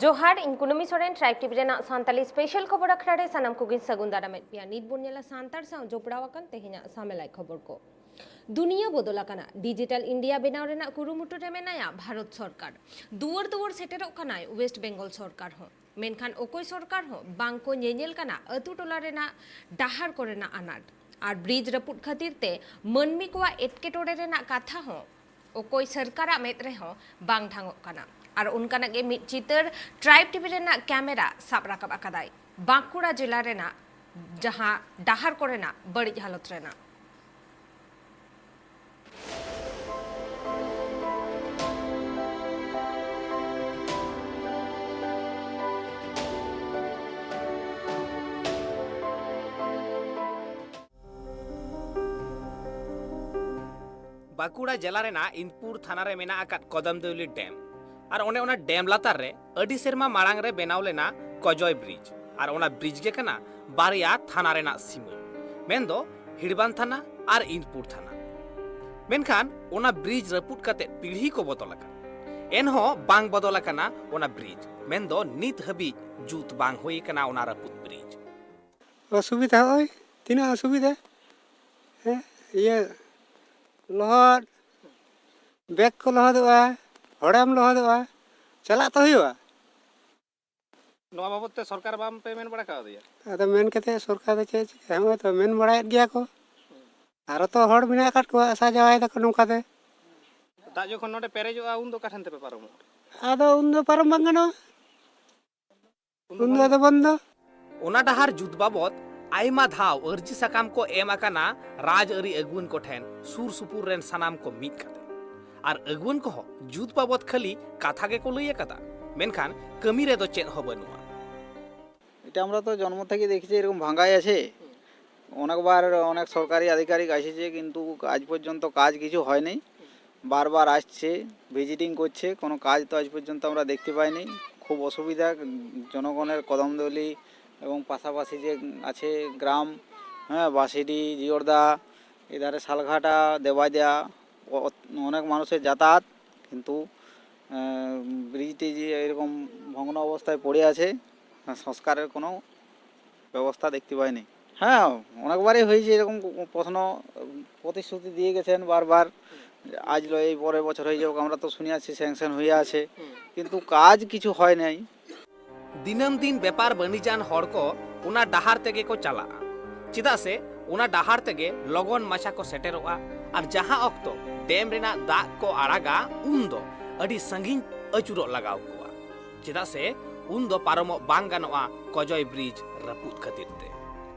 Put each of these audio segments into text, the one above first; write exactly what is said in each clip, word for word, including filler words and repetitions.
ᱡᱚᱦᱟᱨ, ᱤᱧ ᱠᱩᱱᱟᱹᱢᱤ ᱥᱚᱨᱮᱱ, ᱴᱨᱟᱭᱤᱵᱽ ᱴᱤᱵᱷᱤ ᱨᱮᱱᱟᱜ ᱥᱟᱱᱛᱟᱞᱤ ᱥᱯᱮᱥᱟᱞ ᱠᱷᱚᱵᱚᱨ ᱟᱠᱷᱲᱟ ᱨᱮ ᱥᱟᱱᱟᱢ ᱠᱚᱜᱮᱧ ᱥᱟᱹᱜᱩᱱ ᱫᱟᱨᱟᱢᱮᱫ ᱯᱮᱭᱟ᱾ ᱱᱤᱛ ᱵᱚᱱ ᱧᱮᱞᱟ ᱥᱟᱱᱛᱟᱲ ᱥᱟᱶ ᱡᱚᱯᱲᱟᱣ ᱟᱠᱟᱱ ᱛᱮᱦᱮᱧᱟᱜ ᱥᱟᱢᱮᱞᱟᱭ ᱠᱷᱚᱵᱚᱨ ᱠᱚ᱾ ᱫᱩᱱᱤᱭᱟᱹ ᱵᱚᱫᱚᱞ ᱟᱠᱟᱱᱟ, ᱰᱤᱡᱤᱴᱟᱞ ᱤᱱᱰᱤᱭᱟ ᱵᱮᱱᱟᱣ ᱨᱮᱱᱟᱜ ᱠᱩᱨᱩᱢᱩᱴᱩ ᱨᱮ ᱢᱮᱱᱟᱭᱟ ᱵᱷᱟᱨᱚᱛ ᱥᱚᱨᱠᱟᱨ᱾ ᱫᱩᱣᱟᱹᱨ ᱫᱩᱣᱟᱹᱨ ᱥᱮᱴᱮᱨᱚᱜ ᱠᱟᱱᱟᱭ ᱳᱭᱮᱥᱴ ᱵᱮᱝᱜᱚᱞ ᱥᱚᱨᱠᱟᱨ ᱦᱚᱸ, ᱢᱮᱱᱠᱷᱟᱱ ᱚᱠᱚᱭ ᱥᱚᱨᱠᱟᱨ ᱦᱚᱸ ᱵᱟᱝ ᱠᱚ ᱧᱮᱧᱮᱞ ᱠᱟᱱᱟ ᱟᱹᱛᱩ ᱴᱚᱞᱟ ᱨᱮᱱᱟᱜ ᱰᱟᱦᱟᱨ ᱠᱚᱨᱮᱱᱟᱜ ᱟᱱᱟᱴ᱾ ᱟᱨ ᱵᱨᱤᱡᱽ ᱨᱟᱹᱯᱩᱫ ᱠᱷᱟᱹᱛᱤᱨ ᱛᱮ ᱢᱟᱹᱱᱢᱤ ᱠᱚᱣᱟᱜ ᱮᱴᱠᱮᱴᱚᱬᱮ ᱨᱮᱱᱟᱜ ᱠᱟᱛᱷᱟ ᱦᱚᱸ ᱚᱠᱚᱭ ᱥᱚᱨᱠᱟᱨᱟᱜ ᱢᱮᱫ ᱨᱮᱦᱚᱸ ᱵᱟᱝ ᱰᱷᱟᱝᱚᱜ ᱠᱟᱱᱟ᱾ ᱟᱨ ᱚᱱᱠᱟᱱᱟᱜ ᱜᱮ ᱢᱤᱫ ᱪᱤᱛᱟᱹᱨ ᱴᱨᱟᱭᱤᱵᱽ ᱴᱤᱵᱷᱤ ᱨᱮᱱᱟᱜ ᱠᱮᱢᱮᱨᱟ ᱥᱟᱵ ᱨᱟᱠᱟᱵ ᱟᱠᱟᱫᱟᱭ ᱵᱟᱸᱠᱩᱲᱟ ᱡᱮᱞᱟ ᱨᱮᱱᱟᱜ ᱡᱟᱦᱟᱸ ᱰᱟᱦᱟᱨ ᱠᱚᱨᱮᱱᱟᱜ ᱵᱟᱹᱲᱤᱡ ᱦᱟᱞᱚᱛ ᱨᱮᱱᱟᱜ᱾ ᱵᱟᱸᱠᱩᱲᱟ ᱡᱮᱞᱟ ᱨᱮᱱᱟᱜ ᱤᱱᱫᱽᱯᱩᱨ ᱛᱷᱟᱱᱟ ᱨᱮ ᱢᱮᱱᱟᱜ ᱟᱠᱟᱫ ᱠᱚᱫᱚᱢᱫᱮᱣᱞᱤ ᱰᱮᱢ᱾ ᱟᱨ ᱚᱱᱮ ᱚᱱᱟ ᱰᱮᱢ ᱞᱟᱛᱟᱨ ᱨᱮ ᱟᱹᱰᱤ ᱥᱮᱨᱢᱟ ᱢᱟᱲᱟᱝ ᱨᱮ ᱵᱮᱱᱟᱣ ᱞᱮᱱᱟ ᱠᱚᱡᱚᱭ ᱵᱨᱤᱡᱽ᱾ ᱟᱨ ᱚᱱᱟ ᱵᱨᱤᱡᱽ ᱜᱮ ᱠᱟᱱᱟ ᱵᱟᱨᱭᱟ ᱛᱷᱟᱱᱟ ᱨᱮᱱᱟᱜ ᱥᱤᱢᱟᱹ, ᱢᱮᱱᱫᱚ ᱦᱤᱲᱵᱟᱱ ᱛᱷᱟᱱᱟ ᱟᱨ ᱤᱱᱫᱽᱯᱩᱨ ᱛᱷᱟᱱᱟ᱾ ᱢᱮᱱᱠᱷᱟᱱ ᱚᱱᱟ ᱵᱨᱤᱡᱽ ᱨᱟᱹᱯᱩᱫ ᱠᱟᱛᱮ ᱯᱤᱲᱦᱤ ᱠᱚ ᱵᱚᱫᱚᱞ ᱟᱠᱟᱱᱟ, ᱮᱱᱦᱚᱸ ᱵᱟᱝ ᱵᱚᱫᱚᱞ ᱟᱠᱟᱱᱟ ᱚᱱᱟ ᱵᱨᱤᱡᱽ, ᱢᱮᱱᱫᱚ ᱱᱤᱛ ᱦᱟᱹᱵᱤᱡ ᱡᱩᱛ ᱵᱟᱝ ᱦᱩᱭ ᱟᱠᱟᱱᱟ ᱚᱱᱟ ᱨᱟᱹᱯᱩᱫ ᱵᱨᱤᱡᱽ᱾ ᱚᱥᱩᱵᱤᱫᱷᱟ, ᱦᱚᱸᱜᱼᱚᱭ ᱛᱤᱱᱟᱹᱜ ᱚᱥᱩᱵᱤᱫᱷᱟ, ᱦᱮᱸ, ᱤᱭᱟᱹ ᱞᱚᱦᱚᱫ, ᱵᱮᱜᱽ ᱠᱚ ᱞᱚᱦᱚᱫᱚᱜᱼᱟ, ᱦᱚᱲᱮᱢ ᱞᱚᱦᱚᱫᱚᱜᱼᱟ, ᱪᱟᱞᱟᱜ ᱛᱚ ᱦᱩᱭᱩᱜᱼᱟ᱾ ᱱᱚᱣᱟ ᱵᱟᱵᱚᱫ ᱛᱮ ᱥᱚᱨᱠᱟᱨ ᱵᱟᱝ ᱯᱮ ᱢᱮᱱ ᱵᱟᱲᱟ ᱠᱟᱣᱫᱮᱭᱟ? ᱟᱫᱚ ᱢᱮᱱ ᱠᱟᱛᱮ ᱥᱚᱨᱠᱟᱨ ᱫᱚ ᱪᱮᱫ ᱮ ᱪᱤᱠᱟᱹᱭᱟ? ᱦᱚᱸᱜᱼᱚᱭ ᱛᱚ ᱢᱮᱱ ᱵᱟᱲᱟᱭᱮᱫ ᱜᱮᱭᱟ ᱠᱚ, ᱟᱨᱚ ᱛᱚ ᱦᱚᱲ ᱢᱮᱱᱟᱜ ᱟᱠᱟᱫ ᱠᱚᱣᱟ ᱟᱥᱟ ᱡᱟᱣᱟᱭ ᱫᱟᱠᱚ ᱱᱚᱝᱠᱟ ᱛᱮ᱾ ᱫᱟᱜ ᱡᱚᱠᱷᱚᱱ ᱱᱚᱰᱮ ᱯᱮᱨᱮᱡᱚᱜᱼᱟ, ᱩᱱ ᱫᱚ ᱚᱠᱟ ᱴᱷᱮᱱ ᱛᱮᱯᱮ ᱯᱟᱨᱚᱢᱚᱜᱼᱟ? ᱟᱫᱚ ᱩᱱ ᱫᱚ ᱯᱟᱨᱚᱢ ᱵᱟᱝ ᱜᱟᱱᱚᱜᱼᱟ, ᱩᱱ ᱫᱚ ᱩᱱ ᱫᱚ ᱵᱚᱱᱫᱚ᱾ ᱟᱫᱚ ᱵᱚᱱᱫᱚ᱾ ᱚᱱᱟ ᱰᱟᱦᱟᱨ ᱡᱩᱛ ᱵᱟᱵᱚᱫ ᱟᱭᱢᱟ ᱫᱷᱟᱣ ᱟᱹᱨᱡᱤ ᱥᱟᱠᱟᱢ ᱠᱚ ᱮᱢ ᱟᱠᱟᱱᱟ ᱨᱟᱡᱽᱟᱹᱨᱤ ᱟᱹᱜᱩᱣᱟᱹᱱ ᱠᱚ ᱴᱷᱮᱱ, ᱥᱩᱨ ᱥᱩᱯᱩᱨ ᱨᱮᱱ ᱥᱟᱱᱟᱢ ᱠᱚ ᱢᱤᱫ ᱠᱟᱛᱮ᱾ ᱟᱨ ᱟᱹᱜᱩᱣᱟᱹᱱ ᱠᱚᱦᱚᱸ ᱡᱩᱛ ᱵᱟᱵᱚᱫ ᱠᱷᱟᱹᱞᱤ ᱠᱟᱛᱷᱟ ᱜᱮᱠᱚ ᱞᱟᱹᱭ ᱟᱠᱟᱫᱟ, ᱢᱮᱱᱠᱷᱟᱱ ᱠᱟᱹᱢᱤ ᱨᱮᱫᱚ ᱪᱮᱫ ᱦᱚᱸ ᱵᱟᱹᱱᱩᱜᱼᱟ᱾ এটা আমরা তো জন্ম থেকে দেখেছি, এরকম ভাঙাই আছে। অনেকবার অনেক সরকারি আধিকারিক এসেছে, কিন্তু আজ পর্যন্ত কাজ কিছু হয়নি। বারবার আসছে, ভিজিটিং করছে, কোনো কাজ তো আজ পর্যন্ত আমরা দেখতে পাইনি। খুব অসুবিধা, উম, জনগণের কদমতলি এবং পাশাপাশি যে, উম, আছে গ্রাম, হ্যাঁ, বাঁশিডি, জিওরদা, এধারে শালঘাটা, দেবাইদা, অ-, অনেক মানুষের যাতায়াত, কিন্তু ব্রিজটি যে এরকম ভগ্ন অবস্থায় পড়ে আছে, সংস্কারের কোনো ব্যবস্থা দেখতে পাইনি। হ্যাঁ, অনেকবারই হয়েছে এরকম প্রশ্ন, প্রতিশ্রুতি দিয়ে গেছেন বারবার, আজ লয় এই পরের বছর হয়ে যাবে, আমরা তো শুনে আসছি স্যাংশন হয়ে আছে, কিন্তু কাজ কিছু হয় নাই। ᱫᱤᱱᱟᱹᱢ ᱫᱤᱱ ᱵᱮᱯᱟᱨ ᱵᱟᱹᱱᱤᱡᱟᱱ ᱦᱚᱲ ᱠᱚ ᱚᱱᱟ ᱰᱟᱦᱟᱨ ᱛᱮᱜᱮ ᱠᱚ ᱪᱟᱞᱟᱜᱼᱟ, ᱪᱮᱫᱟᱜ ᱥᱮ ᱚᱱᱟ ᱰᱟᱦᱟᱨ ᱛᱮᱜᱮ ᱞᱚᱜᱚᱱ ᱢᱟᱪᱷᱟ ᱠᱚ ᱥᱮᱴᱮᱨᱚᱜᱼᱟ᱾ ᱟᱨ ᱡᱟᱦᱟᱸ ᱚᱠᱛᱚ ᱰᱮᱢ ᱨᱮᱱᱟᱜ ᱫᱟᱜ ᱠᱚ ᱟᱲᱟᱜᱟ, ᱩᱱ ᱫᱚ ᱟᱹᱰᱤ ᱥᱟᱺᱜᱤᱧ ᱟᱹᱪᱩᱨᱚᱜ ᱞᱟᱜᱟᱣ ᱠᱚᱣᱟ, ᱪᱮᱫᱟᱜ ᱥᱮ ᱩᱱ ᱫᱚ ᱯᱟᱨᱚᱢᱚᱜ ᱵᱟᱝ ᱜᱟᱱᱚᱜᱼᱟ ᱠᱚᱡᱚᱭ ᱵᱨᱤᱡᱽ ᱨᱟᱹᱯᱩᱫ ᱠᱷᱟᱹᱛᱤᱨ ᱛᱮ᱾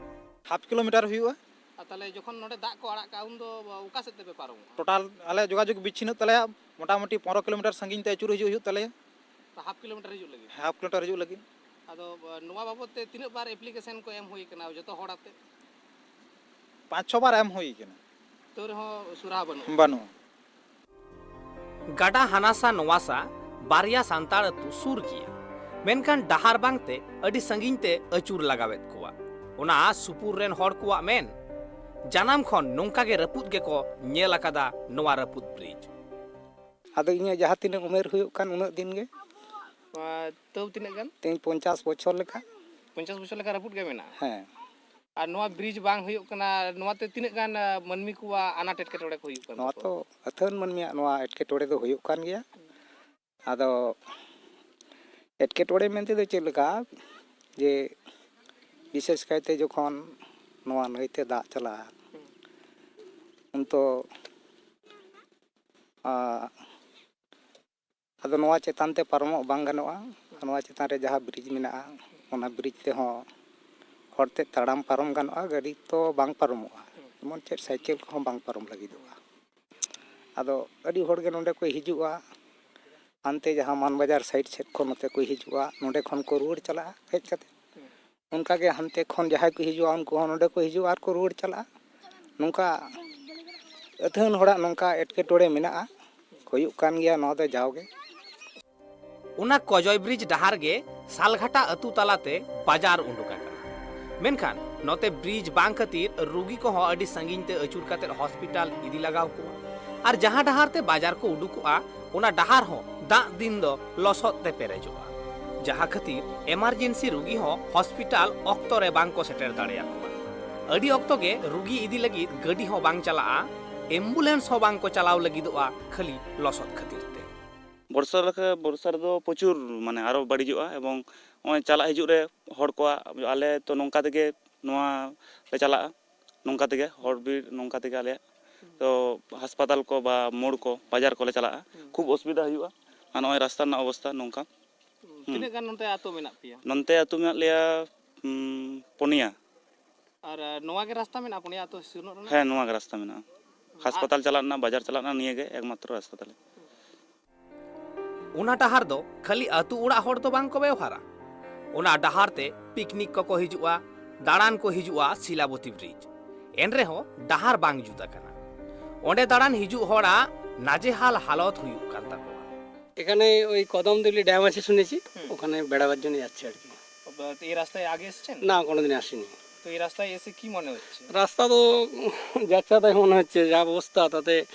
ᱦᱟᱯ ᱠᱤᱞᱳᱢᱤᱴᱟᱨ ᱦᱩᱭᱩᱜᱼᱟ᱾ ᱟᱨ ᱛᱟᱦᱚᱞᱮ ᱡᱚᱠᱷᱚᱱ ᱱᱚᱰᱮ ᱫᱟᱜ ᱠᱚ ᱟᱲᱟᱜ ᱠᱟᱜᱼᱟ, ᱩᱱᱫᱚ ᱚᱠᱟ ᱥᱮᱫ ᱛᱮᱯᱮ ᱯᱟᱨᱚᱢᱚᱜᱼᱟ? ᱴᱳᱴᱟᱞ ᱟᱞᱮ ᱡᱳᱜᱟᱡᱳᱜᱽ ᱵᱤᱪᱪᱷᱤᱱᱱᱚᱜ ᱛᱟᱞᱮᱭᱟ, ᱢᱳᱴᱟᱢᱩᱴᱤ ᱯᱚᱱᱨᱚ ᱠᱤᱞᱳᱢᱤᱴᱟᱨ ᱥᱟᱺᱜᱤᱧ ᱛᱮ ᱟᱹᱪᱩᱨ ᱦᱤᱡᱩᱜ ᱦᱩᱭᱩᱜ ᱛᱟᱞᱮᱭᱟ᱾ ᱦᱟᱯ ᱠᱤᱞᱳᱢᱤᱴᱟᱨ ᱦᱤᱡᱩᱜ ᱞᱟᱹᱜᱤᱫ? ᱦᱟᱯ ᱠᱤᱞᱳᱢᱤᱴᱟᱨ ᱦᱤᱡᱩᱜ ᱞᱟᱹᱜᱤᱫ᱾ ᱟᱫᱚ ᱱᱚᱣᱟ ᱵᱟᱵᱚᱫ ᱛᱮ ᱛᱤᱱᱟᱹᱜ ᱵᱟᱨ ᱮᱯᱞᱤᱠᱮᱥᱚᱱ ᱠᱚ ᱮᱢ ᱦᱩᱭ ᱠᱟᱱᱟ ᱡᱚᱛᱚ ᱦᱚᱲ ᱟᱛᱮ? ᱯᱟᱸᱪ ᱪᱷᱚ ᱵᱟᱨ ᱮᱢ ᱦᱩᱭ ᱠᱟᱱᱟ᱾ ᱛᱟᱹᱣ ᱨᱮᱦᱚᱸ ᱥᱩᱨᱟᱦᱟ ᱵᱟᱹᱱᱩᱜᱼᱟ? ᱵᱟᱹᱱᱩᱜᱼᱟ᱾ ᱜᱟᱰᱟ ᱦᱟᱱᱟᱥᱟ ᱱᱚᱣᱟᱥᱟ ᱵᱟᱨᱭᱟ ᱥᱟᱱᱛᱟᱲ ᱟᱹᱛᱩ ᱥᱩᱨ ᱜᱮᱭᱟ, ᱢᱮᱱᱠᱷᱟᱱ ᱰᱟᱦᱟᱨ ᱵᱟᱝᱛᱮ ᱟᱹᱰᱤ ᱥᱟᱺᱜᱤᱧ ᱛᱮ ᱟᱹᱪᱩᱨ ᱞᱟᱜᱟᱣᱮᱫ ᱠᱚᱣᱟ᱾ ᱚᱱᱟ ᱥᱩᱯᱩᱨ ᱨᱮᱱ ᱦᱚᱲ ᱠᱚᱣᱟᱜ ᱢᱮᱱ, ᱡᱟᱱᱟᱢ ᱠᱷᱚᱱ ᱱᱚᱝᱠᱟ ᱜᱮ ᱨᱟᱹᱯᱩᱫ ᱜᱮᱠᱚ ᱧᱮᱞ ᱟᱠᱟᱫᱟ ᱱᱚᱣᱟ ᱨᱟᱹᱯᱩᱫ ᱵᱨᱤᱡᱽ᱾ ᱟᱫᱚ ᱤᱧᱟᱹᱜ ᱡᱟᱦᱟᱸ ᱛᱤᱱᱟᱹᱜ ᱩᱢᱮᱨ ᱦᱩᱭᱩᱜ ᱠᱟᱱ ᱩᱱᱟᱹᱜ ᱫᱤᱱ ᱜᱮ᱾ ᱛᱟᱹᱣ ᱛᱤᱱᱟᱹᱜ ᱜᱟᱱ? ᱛᱮᱦᱮᱧ ᱯᱚᱧᱪᱟᱥ ᱵᱚᱪᱷᱚᱨ ᱞᱮᱠᱟ᱾ ᱯᱚᱧᱪᱟᱥ ᱵᱚᱪᱷᱚᱨ ᱞᱮᱠᱟ ᱨᱟᱹᱯᱩᱫ ᱜᱮ ᱢᱮᱱᱟᱜᱼᱟ? ᱦᱮᱸ᱾ ᱟᱨ ᱱᱚᱣᱟ ᱵᱨᱤᱡᱽ ᱵᱟᱝ ᱦᱩᱭᱩᱜ ᱠᱟᱱᱟ, ᱱᱚᱣᱟᱛᱮ ᱛᱤᱱᱟᱹᱜ ᱜᱟᱱ ᱢᱟᱹᱱᱢᱤ ᱠᱚᱣᱟᱜ ᱟᱱᱟᱴ ᱮᱴᱠᱮᱴᱚᱬᱮ ᱠᱚ ᱦᱩᱭᱩᱜ ᱠᱟᱱᱟ? ᱱᱚᱣᱟ ᱛᱚ ᱟᱹᱛᱷᱟᱹᱱ ᱢᱟᱹᱱᱢᱤᱭᱟᱜ ᱱᱚᱣᱟ ᱮᱴᱠᱮᱴᱚᱬᱮ ᱫᱚ ᱦᱩᱭᱩᱜ ᱠᱟᱱ ᱜᱮᱭᱟ᱾ ᱟᱫᱚ ᱮᱴᱠᱮᱴᱚᱬᱮ ᱢᱮᱱᱛᱮ ᱫᱚ ᱪᱮᱫ ᱞᱮᱠᱟ, ᱡᱮ ᱵᱤᱥᱮᱥ ᱠᱟᱭᱛᱮ ᱡᱚᱠᱷᱚᱱ ᱱᱚᱣᱟ ᱱᱟᱹᱭᱛᱮ ᱫᱟᱜ ᱪᱟᱞᱟᱜᱼᱟ, ᱩᱱ ᱛᱚ ᱟᱫᱚ ᱱᱚᱣᱟ ᱪᱮᱛᱟᱱ ᱛᱮ ᱯᱟᱨᱚᱢᱚᱜ ᱵᱟᱝ ᱜᱟᱱᱚᱜᱼᱟ᱾ ᱱᱚᱣᱟ ᱪᱮᱛᱟᱱ ᱨᱮ ᱡᱟᱦᱟᱸ ᱵᱨᱤᱡᱽ ᱢᱮᱱᱟᱜᱼᱟ, ᱚᱱᱟ ᱵᱨᱤᱡᱽ ᱛᱮᱦᱚᱸ ᱦᱚᱲᱛᱮ ᱛᱟᱲᱟᱢ ᱯᱟᱨᱚᱢ ᱜᱟᱱᱚᱜᱼᱟ, ᱜᱟᱹᱰᱤ ᱛᱚ ᱵᱟᱝ ᱯᱟᱨᱚᱢᱚᱜᱼᱟ, ᱮᱢᱚᱱ ᱪᱮᱫ ᱥᱟᱭᱠᱮᱞ ᱠᱚᱦᱚᱸ ᱵᱟᱝ ᱯᱟᱨᱚᱢ ᱞᱟᱹᱜᱤᱫᱚᱜᱼᱟ᱾ ᱟᱫᱚ ᱟᱹᱰᱤ ᱦᱚᱲᱜᱮ ᱱᱚᱸᱰᱮ ᱠᱚ ᱦᱤᱡᱩᱜᱼᱟ, ᱦᱟᱱᱛᱮ ᱡᱟᱦᱟᱸ ᱢᱟᱱᱵᱟᱡᱟᱨ ᱥᱟᱭᱤᱰ ᱥᱮᱫ ᱠᱷᱚᱱ ᱱᱚᱛᱮ ᱠᱚ ᱦᱤᱡᱩᱜᱼᱟ, ᱱᱚᱸᱰᱮ ᱠᱷᱚᱱ ᱠᱚ ᱨᱩᱣᱟᱹᱲ ᱪᱟᱞᱟᱜᱼᱟ ᱦᱮᱡ ᱠᱟᱛᱮ᱾ ᱚᱱᱠᱟᱜᱮ ᱦᱟᱱᱛᱮ ᱠᱷᱚᱱ ᱡᱟᱦᱟᱸᱭ ᱠᱚ ᱦᱤᱡᱩᱜᱼᱟ, ᱩᱱᱠᱩ ᱦᱚᱸ ᱱᱚᱸᱰᱮ ᱠᱚ ᱦᱤᱡᱩᱜᱼᱟ ᱟᱨ ᱠᱚ ᱨᱩᱣᱟᱹᱲ ᱪᱟᱞᱟᱜᱼᱟ᱾ ᱱᱚᱝᱠᱟ ᱟᱹᱛᱷᱟᱹᱱ ᱦᱚᱲᱟᱜ ᱱᱚᱝᱠᱟ ᱮᱴᱠᱮᱴᱚᱬᱮ ᱢᱮᱱᱟᱜᱼᱟ, ᱦᱩᱭᱩᱜ ᱠᱟᱱ ᱜᱮᱭᱟ ᱱᱚᱣᱟ ᱫᱚ ᱡᱟᱣᱜᱮ᱾ ᱚᱱᱟ ᱠᱚᱡᱚᱭ ᱵᱨᱤᱡᱽ ᱰᱟᱦᱟᱨ ᱜᱮ ᱥᱟᱞᱜᱷᱟᱴᱟ ᱟᱹᱛᱩ ᱛᱟᱞᱟᱛᱮ ᱵᱟᱡᱟᱨ ᱩᱰᱩᱠ ᱟᱠᱟᱱᱟ᱾ ᱢᱮᱱᱠᱷᱟᱱ ᱱᱚᱛᱮ ᱵᱨᱤᱡᱽ ᱵᱟᱝ ᱠᱷᱟᱹᱛᱤᱨ ᱨᱩᱜᱤ ᱠᱚᱦᱚᱸ ᱟᱹᱰᱤ ᱥᱟᱺᱜᱤᱧ ᱛᱮ ᱟᱹᱪᱩᱨ ᱠᱟᱛᱮ ᱦᱚᱥᱯᱤᱴᱟᱞ ᱤᱫᱤ ᱞᱟᱜᱟᱣ ᱠᱚᱣᱟ᱾ ᱟᱨ ᱡᱟᱦᱟᱸ ᱰᱟᱦᱟᱨ ᱛᱮ ᱵᱟᱡᱟᱨ ᱠᱚ ᱩᱰᱩᱠᱚᱜᱼᱟ, ᱚᱱᱟ ᱰᱟᱦᱟᱨ ᱦᱚᱸ ᱫᱟᱜ ᱫᱤᱱ ᱫᱚ ᱞᱚᱥᱚᱫ ᱛᱮ ᱯᱮᱨᱮᱡᱚᱜᱼᱟ, ᱡᱟᱦᱟᱸ ᱠᱷᱟᱹᱛᱤᱨ ᱮᱢᱟᱨᱡᱮᱱᱥᱤ ᱨᱩᱜᱤ ᱦᱚᱸ ᱦᱚᱥᱯᱤᱴᱟᱞ ᱚᱠᱛᱚ ᱨᱮ ᱵᱟᱝ ᱠᱚ ᱥᱮᱴᱮᱨ ᱫᱟᱲᱮᱭᱟᱠᱚᱣᱟ᱾ ᱟᱹᱰᱤ ᱚᱠᱛᱚ ᱜᱮ ᱨᱩᱜᱤ ᱤᱫᱤ ᱞᱟᱹᱜᱤᱫ ᱜᱟᱹᱰᱤ ᱦᱚᱸ ᱵᱟᱝ ᱪᱟᱞᱟᱜᱼᱟ, ᱮᱢᱵᱩᱞᱮᱱᱥ ᱦᱚᱸ ᱵᱟᱝ ᱠᱚ ᱪᱟᱞᱟᱣ ᱞᱟᱹᱜᱤᱫᱚᱜᱼᱟ, ᱠᱷᱟᱹᱞᱤ ᱞᱚᱥᱚᱫ ᱠᱷᱟᱹᱛᱤᱨ ᱛᱮ᱾ ᱵᱚᱨᱥᱟ ᱞᱮᱠᱟ, ᱵᱚᱨᱥᱟ ᱨᱮᱫᱚ ᱯᱨᱚᱪᱩᱨ, ᱢᱟᱱᱮ, ᱟᱨᱚ ᱵᱟᱹᱲᱤᱡᱚᱜᱼᱟ᱾ ᱮᱵᱚᱝ ᱱᱚᱜᱼᱚᱭ ᱪᱟᱞᱟᱜ ᱦᱤᱡᱩᱜ ᱨᱮ ᱦᱚᱲ ᱠᱚᱣᱟᱜ, ᱟᱞᱮ ᱛᱚ ᱱᱚᱝᱠᱟ ᱛᱮᱜᱮ ᱱᱚᱣᱟ ᱞᱮ ᱪᱟᱞᱟᱜᱼᱟ, ᱱᱚᱝᱠᱟ ᱛᱮᱜᱮ ᱦᱚᱲ ᱵᱤᱨ, ᱱᱚᱝᱠᱟ ᱛᱮᱜᱮ ᱟᱞᱮᱭᱟᱜ ᱛᱚ ᱦᱟᱥᱯᱟᱛᱟᱞ ᱠᱚ ᱵᱟ ᱢᱳᱲ ᱠᱚ, ᱵᱟᱡᱟᱨ ᱠᱚᱞᱮ ᱪᱟᱞᱟᱜᱼᱟ᱾ ᱦᱩᱸ᱾ ᱠᱷᱩᱵ ᱚᱥᱩᱵᱤᱫᱷᱟ ᱦᱩᱭᱩᱜᱼᱟ᱾ ᱟᱨ ᱱᱚᱜᱼᱚᱭ ᱨᱟᱥᱛᱟ ᱨᱮᱱᱟᱜ ᱚᱵᱚᱥᱛᱷᱟ ᱱᱚᱝᱠᱟ᱾ ᱦᱩᱸ᱾ ᱦᱩᱸ᱾ ᱛᱤᱱᱟᱹᱜ ᱜᱟᱱ ᱱᱚᱛᱮ ᱟᱹᱛᱩ ᱢᱮᱱᱟᱜ ᱯᱮᱭᱟ? ᱱᱚᱱᱛᱮ ᱟᱹᱛᱩ ᱢᱮᱱᱟᱜ ᱞᱮᱭᱟ, ᱩᱸ, ᱯᱩᱱᱭᱟ᱾ ᱟᱨ, ᱟᱨ ᱱᱚᱣᱟ ᱜᱮ ᱨᱟᱥᱛᱟ ᱢᱮᱱᱟᱜᱼᱟ ᱯᱩᱱᱭᱟ ᱟᱹᱛᱩ ᱥᱮᱱᱚᱜ ᱨᱮᱱᱟᱜ? ᱦᱮᱸ, ᱱᱚᱣᱟ ᱜᱮ ᱨᱟᱥᱛᱟ ᱢᱮᱱᱟᱜᱼᱟ᱾ ᱟᱨ ᱦᱟᱥᱯᱟᱛᱟᱞ ᱪᱟᱞᱟᱜ ᱨᱮᱱᱟᱜ, ᱵᱟᱡᱟᱨ ᱪᱟᱞᱟᱜ ᱨᱮᱱᱟᱜ ᱱᱤᱭᱟᱹ ᱜᱮ ᱮᱠᱢᱟᱛᱨᱚ ᱨᱟᱥᱛᱟ ᱛᱟᱞᱮ᱾ ᱚᱱᱟ ᱰᱟᱦᱟᱨ ᱫᱚ ᱠᱷᱟᱹᱞᱤ ᱟᱹᱛᱩ ᱚᱲᱟᱜ ᱦᱚᱲ ᱫᱚ ᱵᱟᱝ ᱠᱚ ᱵᱮᱣᱦᱟᱨᱟ᱾ ᱚᱱᱟ ᱰᱟᱦᱟᱨ ᱛᱮ ᱯᱤᱠᱱᱤᱠ ᱠᱚᱠᱚ ᱦᱤᱡᱩᱜᱼᱟ, ᱫᱟᱬᱟᱱ ᱠᱚ ᱦᱤᱡᱩᱜᱼᱟ ᱥᱤᱞᱟᱵᱚᱛᱤ ᱵᱨᱤᱡᱽ᱾ ᱮᱱ ᱨᱮᱦᱚᱸ ᱰᱟᱦᱟᱨ ᱵᱟᱝ ᱡᱩᱛ ᱟᱠᱟᱱᱟ᱾ ᱚᱸᱰᱮ ᱫᱟᱬᱟᱱ ᱦᱤᱡᱩᱜ ᱦᱚᱲᱟᱜ ᱱᱟᱡᱮᱦᱟᱞ ᱦᱟᱞᱚᱛ ᱦᱩᱭᱩᱜ ᱠᱟᱱ ᱛᱟᱠᱚᱣᱟ᱾ এখানে ওই কদমতলি ড্যাম আছে শুনেছি, হুম। ওখানে বেড়াবার জন্য যাচ্ছি আর কি। তো এই রাস্তায় আগে এসছেন? না, কোনোদিন আসিনি। তো এই রাস্তায় এসে কি মনে হচ্ছে? রাস্তা তো যাচ্ছে তাই মনে হচ্ছে, যা অবস্থা, তাতে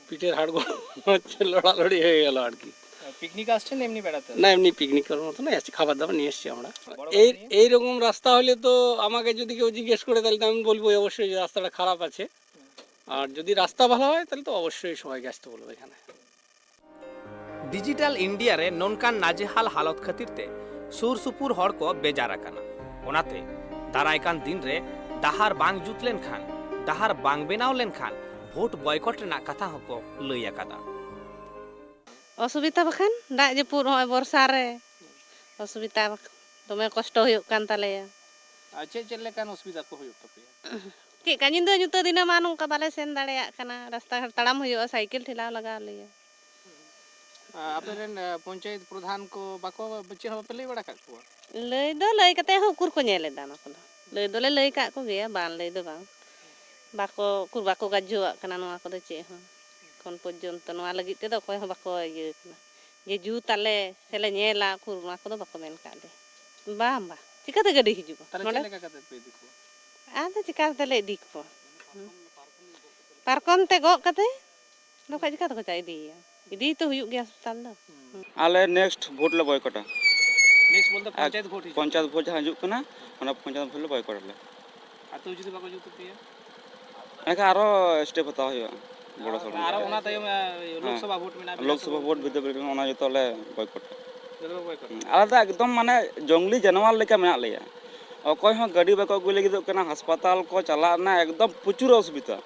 পিঠের হাড়গুলো মনে হচ্ছে লড়ালড়ি হয়ে গেল আর কি। পিকনিক আসছেন, এমনি বেড়াতে? না, এমনি পিকনিক করার মতো নয়, আসছি, খাবার দাবার নিয়ে এসছি আমরা। বড় এই গাড়ি নিয়ে? এইরকম রাস্তা হলে তো আমাকে যদি কেউ জিজ্ঞেস করে, তাহলে তো আমি বলবো অবশ্যই যে রাস্তাটা খারাপ আছে। আর যদি রাস্তা ভালো হয়, তাহলে তো অবশ্যই সবাইকে আসতে বলবো এখানে। ᱰᱤᱡᱤᱴᱟᱞ ᱤᱱᱰᱤᱭᱟ ᱨᱮ ᱱᱚᱝᱠᱟᱱ ᱱᱟᱡᱮᱦᱟᱞ ᱦᱟᱞᱚᱛ ᱠᱷᱟᱹᱛᱤᱨ ᱛᱮ ᱥᱩᱨ ᱥᱩᱯᱩᱨ ᱦᱚᱲ ᱠᱚ ᱵᱮᱡᱟᱨ ᱟᱠᱟᱱᱟ᱾ ᱚᱱᱟᱛᱮ ᱫᱟᱨᱟᱭ ᱠᱟᱱ ᱫᱤᱱ ᱨᱮ ᱰᱟᱦᱟᱨ ᱵᱟᱝ ᱡᱩᱛ ᱞᱮᱱᱠᱷᱟᱱ, ᱰᱟᱦᱟᱨ ᱵᱟᱝ ᱵᱮᱱᱟᱣ ᱞᱮᱱᱠᱷᱟᱱ ᱵᱷᱳᱴ ᱵᱚᱭᱠᱚᱴ ᱨᱮᱱᱟᱜ ᱠᱟᱛᱷᱟ ᱦᱚᱸᱠᱚ ᱞᱟᱹᱭ ᱟᱠᱟᱫᱟ᱾ ᱚᱥᱩᱵᱤᱫᱷᱟ ᱵᱟᱠᱷᱟᱱ, ᱫᱟᱜ ᱡᱟᱹᱯᱩᱫ ᱱᱚᱜᱼᱚᱭ ᱵᱚᱨᱥᱟ ᱨᱮ ᱚᱥᱩᱵᱤᱫᱷᱟ ᱵᱟᱠᱷᱟᱱ, ᱫᱚᱢᱮ ᱠᱚᱥᱴᱚ ᱦᱩᱭᱩᱜ ᱠᱟᱱ ᱛᱟᱞᱮᱭᱟ᱾ ᱟᱨ ᱪᱮᱫ ᱪᱮᱫ ᱞᱮᱠᱟᱱ ᱚᱥᱩᱵᱤᱫᱷᱟ ᱠᱚ ᱦᱩᱭᱩᱜ ᱛᱟᱯᱮᱭᱟ? ᱪᱮᱫ ᱠᱟ, ᱧᱤᱫᱟᱹ ᱧᱩᱛᱟᱹ ᱫᱤᱱᱟᱹᱢᱟ ᱱᱚᱝᱠᱟ ᱵᱟᱞᱮ ᱥᱮᱱ ᱫᱟᱲᱮᱭᱟᱜ ᱠᱟᱱᱟ, ᱨᱟᱥᱛᱟ ᱜᱷᱟᱴ ᱛᱟᱲᱟᱢ ᱦᱩᱭᱩᱜᱼᱟ, ᱥᱟᱭᱠᱮᱞ ᱴᱷᱮᱞᱟᱣ ᱞᱟᱜᱟᱣ ᱞᱮᱭᱟ᱾ ᱟᱯᱮ ᱨᱮᱱ, ᱮ, ᱯᱚᱧᱪᱟᱭᱮᱛ ᱯᱨᱚᱫᱷᱟᱱ ᱠᱚ ᱵᱟᱠᱚ, ᱪᱮᱫ ᱦᱚᱸ ᱵᱟᱯᱮ ᱞᱟᱹᱭ ᱵᱟᱲᱟ ᱠᱟᱜ ᱠᱚᱣᱟ? ᱞᱟᱹᱭ ᱫᱚ ᱞᱟᱹᱭ ᱠᱟᱛᱮ ᱦᱚᱸ ᱩᱠᱩᱨ ᱠᱚ ᱧᱮᱞ ᱮᱫᱟ ᱚᱱᱟ ᱠᱚᱫᱚ? ᱞᱟᱹᱭ ᱫᱚᱞᱮ ᱞᱟᱹᱭ ᱠᱟᱜ ᱠᱚᱜᱮᱭᱟ, ᱵᱟᱝ ᱞᱟᱹᱭ ᱫᱚ ᱵᱟᱝ᱾ ᱵᱟᱠᱚ, ᱩᱠᱩᱨ ᱵᱟᱠᱚ ᱜᱟᱡᱽᱡᱷᱚᱣᱟᱜ ᱠᱟᱱᱟ ᱱᱚᱣᱟ ᱠᱚᱫᱚ ᱪᱮᱫ ᱦᱚᱸ᱾ ᱮᱠᱷᱚᱱ ᱯᱚᱨᱡᱚᱱᱛᱚ ᱱᱚᱣᱟ ᱞᱟᱹᱜᱤᱫ ᱛᱮᱫᱚ ᱚᱠᱚᱭ ᱦᱚᱸ ᱵᱟᱠᱚ ᱤᱭᱟᱹ ᱠᱟᱱᱟ ᱡᱮ ᱡᱩᱛ ᱟᱞᱮ ᱥᱮᱞᱮ ᱧᱮᱞᱟ, ᱩᱠᱩᱨ ᱱᱚᱣᱟ ᱠᱚᱫᱚ ᱵᱟᱠᱚ ᱢᱮᱱ ᱠᱟᱜ ᱞᱮᱭᱟ᱾ ᱵᱟᱝ, ᱵᱟᱝ, ᱪᱤᱠᱟᱹᱛᱮ ᱜᱟᱹᱰᱤ ᱦᱤᱡᱩᱜᱼᱟ ᱛᱟᱦᱞᱮ ᱱᱚᱰᱮ? ᱪᱮᱫ ᱞᱮᱠᱟ ᱠᱟᱛᱮ ᱯᱮ ᱤᱫᱤ ᱠᱚᱣᱟ? ᱟᱫᱚ ᱪᱤᱠᱟ ᱠᱟᱛᱮ ᱞᱮ ᱤᱫᱤ ᱠᱚᱣᱟ? ᱦᱩᱸ᱾ ᱯᱟᱨᱠᱚᱢ ᱛᱮ ᱜᱚᱜ ᱠᱟᱛᱮ ᱫᱚ ᱵᱟᱠᱷᱟᱡ ᱪᱤᱠᱟ ᱛᱮᱠᱚ ᱪᱟ ᱤᱫᱤᱭᱮᱭᱟ? ᱤᱫᱤ ᱛᱚ ᱦᱩᱭᱩᱜ ᱜᱮᱭᱟ ᱦᱟᱥᱯᱟᱛᱟᱞ ᱫᱚ᱾ ᱟᱞᱮ ᱱᱮᱠᱥᱴ ᱵᱷᱳᱴ ᱞᱮ ᱵᱚᱭᱠᱚᱴᱟ᱾ ᱱᱮᱠᱥᱴ ᱵᱚᱞᱛᱮ ᱟᱨ ᱯᱚᱧᱪᱟᱭᱮᱛ ᱵᱷᱳᱴ ᱦᱤᱡᱩᱜ ᱯᱚᱧᱪᱟᱭᱮᱛ ᱵᱷᱳᱴ ᱡᱟᱦᱟᱸ ᱦᱤᱡᱩᱜ ᱠᱟᱱᱟ, ᱚᱱᱟ ᱯᱚᱧᱪᱟᱭᱮᱛ ᱵᱷᱳᱴ ᱞᱮ ᱵᱚᱭᱠᱚᱴ ᱟᱞᱮ᱾ ᱟᱹᱛᱩ ᱡᱩᱫᱤ ᱵᱟᱠᱚ ᱡᱩᱛ ᱛᱟᱯᱮᱭᱟ? ᱮᱱᱠᱷᱟᱱ ᱟᱨᱚ ᱥᱴᱮᱯ ᱦᱟᱛᱟᱣ ᱦᱩᱭᱩᱜᱼᱟ, ᱵᱚᱲᱚ ᱥᱚᱲᱚ᱾ ᱟᱨᱚ ᱚᱱᱟ ᱛᱟᱭᱚᱢ, ᱮ, ᱦᱮᱸ᱾ ᱞᱳᱠᱥᱚᱵᱷᱟ ᱵᱷᱳᱴ ᱢᱮᱱᱟᱜᱼᱟ, ᱞᱳᱠᱥᱚᱵᱷᱟ ᱵᱤᱫᱷᱟᱱᱥᱚᱵᱷᱟ ᱵᱷᱳᱴ, ᱵᱷᱳᱴ᱾ ᱵᱤᱫᱷᱟᱱ ᱥᱚᱵᱷᱟ, ᱚᱱᱟ ᱡᱚᱛᱚ ᱞᱮ ᱵᱚᱭᱠᱚᱴᱟ᱾ ᱡᱚᱛᱚ ᱯᱮ ᱵᱚᱭᱠᱚᱴᱟ? ᱦᱮᱸ, ᱟᱞᱮ ᱫᱚ ᱮᱠᱫᱚᱢ ᱢᱟᱱᱮ ᱡᱚᱝᱜᱞᱤ ᱡᱟᱱᱣᱟᱨ ᱞᱮᱠᱟ ᱢᱮᱱᱟᱜ ᱞᱮᱭᱟ᱾ ᱚᱠᱚᱭ ᱦᱚᱸ ᱜᱟᱹᱰᱤ ᱵᱟᱠᱚ ᱟᱹᱜᱩ ᱞᱟᱹᱜᱤᱫᱚᱜ ᱠᱟᱱᱟ, ᱦᱟᱥᱯᱟᱛᱟᱞ ᱠᱚ ᱪᱟᱞᱟᱜ ᱨᱮᱱᱟᱜ ᱮᱠᱫᱚᱢ ᱯᱨᱚᱪᱩᱨ ᱚᱥᱩᱵᱤᱫᱷᱟ᱾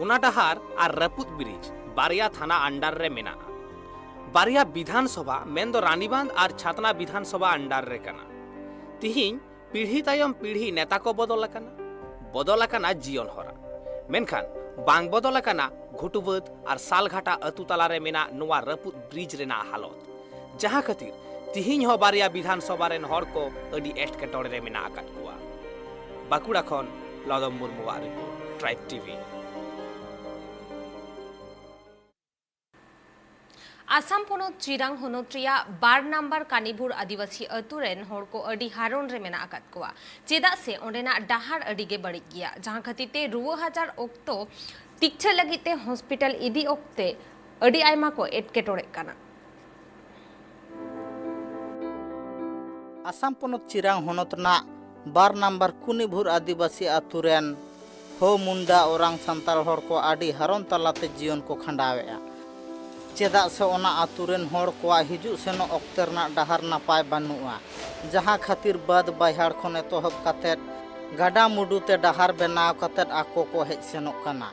ᱚᱱᱟ ᱰᱟᱦᱟᱨ ᱟᱨ ᱨᱟᱹᱯᱩᱫ ᱵᱨᱤᱡᱽ ᱵᱟᱨᱭᱟ ᱛᱷᱟᱱᱟ under ᱨᱮ ᱢᱮᱱᱟᱜᱼᱟ᱾ ᱵᱟᱨᱭᱟ ᱵᱤᱫᱷᱟᱱ ᱥᱚᱵᱷᱟ, ᱢᱮᱱᱫᱚ ᱨᱟᱱᱤᱵᱟᱸᱫᱷ ᱟᱨ ᱪᱷᱟᱛᱱᱟ ᱵᱤᱫᱷᱟᱱ ᱥᱚᱵᱷᱟ under ᱨᱮ ᱠᱟᱱᱟ᱾ ᱛᱤᱦᱤᱧ ᱯᱤᱲᱦᱤ ᱛᱟᱭᱚᱢ ᱯᱤᱲᱦᱤ ᱱᱮᱛᱟ ᱠᱚ ᱵᱚᱫᱚᱞ ᱟᱠᱟᱱᱟ, ᱵᱚᱫᱚᱞ ᱟᱠᱟᱱᱟ ᱡᱤᱭᱚᱱ ᱦᱚᱨᱟ, ᱢᱮᱱᱠᱷᱟᱱ ᱵᱟᱝ ᱵᱚᱫᱚᱞ ᱟᱠᱟᱱᱟ ᱜᱷᱩᱴᱩᱵᱟᱹᱫᱽ ᱟᱨ ᱥᱟᱞᱜᱷᱟᱴᱟ ᱟᱹᱛᱩ ᱛᱟᱞᱟᱨᱮ ᱢᱮᱱᱟᱜ ᱱᱚᱣᱟ ᱨᱟᱹᱯᱩᱫ ᱵᱨᱤᱡᱽ ᱨᱮᱱᱟᱜ ᱦᱟᱞᱚᱛ, ᱡᱟᱦᱟᱸ ᱠᱷᱟᱹᱛᱤᱨ ᱛᱤᱦᱤᱧ ᱦᱚᱸ ᱵᱟᱨᱭᱟ ᱵᱤᱫᱷᱟᱱ ᱥᱚᱵᱷᱟ ᱨᱮᱱ ᱦᱚᱲ ᱠᱚ ᱟᱹᱰᱤ ᱮᱴᱠᱮᱴᱚᱬᱮ ᱨᱮ ᱢᱮᱱᱟᱜ ᱟᱠᱟᱫ ᱠᱚᱣᱟ᱾ ᱵᱟᱸᱠᱩᱲᱟ ᱠᱷᱚᱱ ᱞᱚᱫᱚᱢ ᱢᱩᱨᱢᱩᱣᱟᱜ ᱨᱤᱯᱳᱨᱴ, ᱴᱨᱟᱭᱤᱵᱽ ᱴᱤᱵᱷᱤ᱾ ᱟᱥᱟᱢ ᱯᱚᱱᱚᱛ ᱪᱤᱨᱟᱝ ᱦᱚᱱᱚᱛ ᱨᱮᱭᱟᱜ ᱵᱟᱨ ᱱᱟᱢᱵᱟᱨ ᱠᱟᱱᱤᱵᱷᱩᱨ ᱟᱹᱫᱤᱵᱟᱹᱥᱤ ᱟᱹᱛᱩ ᱨᱮᱱ ᱦᱚᱲ ᱠᱚ ᱟᱹᱰᱤ ᱦᱟᱨᱚᱱ ᱨᱮ ᱢᱮᱱᱟᱜ ᱟᱠᱟᱫ ᱠᱚᱣᱟ, ᱪᱮᱫᱟᱜ ᱥᱮ ᱚᱸᱰᱮᱱᱟᱜ ᱰᱟᱦᱟᱨ ᱟᱹᱰᱤ ᱜᱮ ᱵᱟᱹᱲᱤᱡ ᱜᱮᱭᱟ, ᱡᱟᱦᱟᱸ ᱠᱷᱟᱹᱛᱤᱨ ᱛᱮ ᱨᱩᱣᱟᱹ ᱟᱡᱟᱨ ᱚᱠᱛᱚ ᱛᱤᱠᱪᱷᱟᱹ ᱞᱟᱹᱜᱤᱫ ᱛᱮ ᱦᱚᱥᱯᱤᱴᱟᱞ ᱤᱫᱤ ᱚᱠᱛᱮ ᱟᱹᱰᱤ ᱟᱭᱢᱟ ᱠᱚ ᱮᱴᱠᱮᱴᱚᱬᱮᱜ ᱠᱟᱱᱟ᱾ ᱟᱥᱟᱢ ᱯᱚᱱᱚᱛ ᱪᱤᱨᱟᱝ ᱦᱚᱱᱚᱛ ᱨᱮᱱᱟᱜ ᱵᱟᱨ ᱱᱟᱢᱵᱟᱨ ᱠᱩᱱᱤᱵᱷᱩᱨ ᱟᱹᱫᱤᱵᱟᱹᱥᱤ ᱟᱹᱛᱩ ᱨᱮᱱ ᱦᱳ ᱢᱩᱱᱰᱟ ᱳᱨᱟᱝ ᱥᱟᱱᱛᱟᱲ ᱦᱚᱲ ᱠᱚ ᱟᱹᱰᱤ ᱦᱟᱨᱚᱱ ᱛᱟᱞᱟᱛᱮ ᱡᱤᱭᱚᱱ ᱠᱚ ᱠᱷᱟᱸᱰᱟᱣᱮᱫᱼᱟ᱾ ᱪᱮᱫᱟᱜ ᱥᱮ ᱚᱱᱟ ᱟᱹᱛᱩ ᱨᱮᱱ ᱦᱚᱲ ᱠᱚᱣᱟᱜ ᱦᱤᱡᱩᱜ ᱥᱮᱱᱚᱜ ᱚᱠᱛᱮ ᱨᱮᱱᱟᱜ ᱰᱟᱦᱟᱨ ᱱᱟᱯᱟᱭ ᱵᱟᱹᱱᱩᱜᱼᱟ, ᱡᱟᱦᱟᱸ ᱠᱷᱟᱹᱛᱤᱨ ᱵᱟᱹᱫᱽ ᱵᱟᱹᱭᱦᱟᱹᱲ ᱠᱷᱚᱱ ᱮᱛᱚᱦᱚᱵ ᱠᱟᱛᱮᱫ ᱜᱟᱰᱟ ᱢᱩᱰᱩ ᱛᱮ ᱰᱟᱦᱟᱨ ᱵᱮᱱᱟᱣ ᱠᱟᱛᱮᱫ ᱟᱠᱚ ᱠᱚ ᱦᱮᱡ ᱥᱮᱱᱚᱜ ᱠᱟᱱᱟ᱾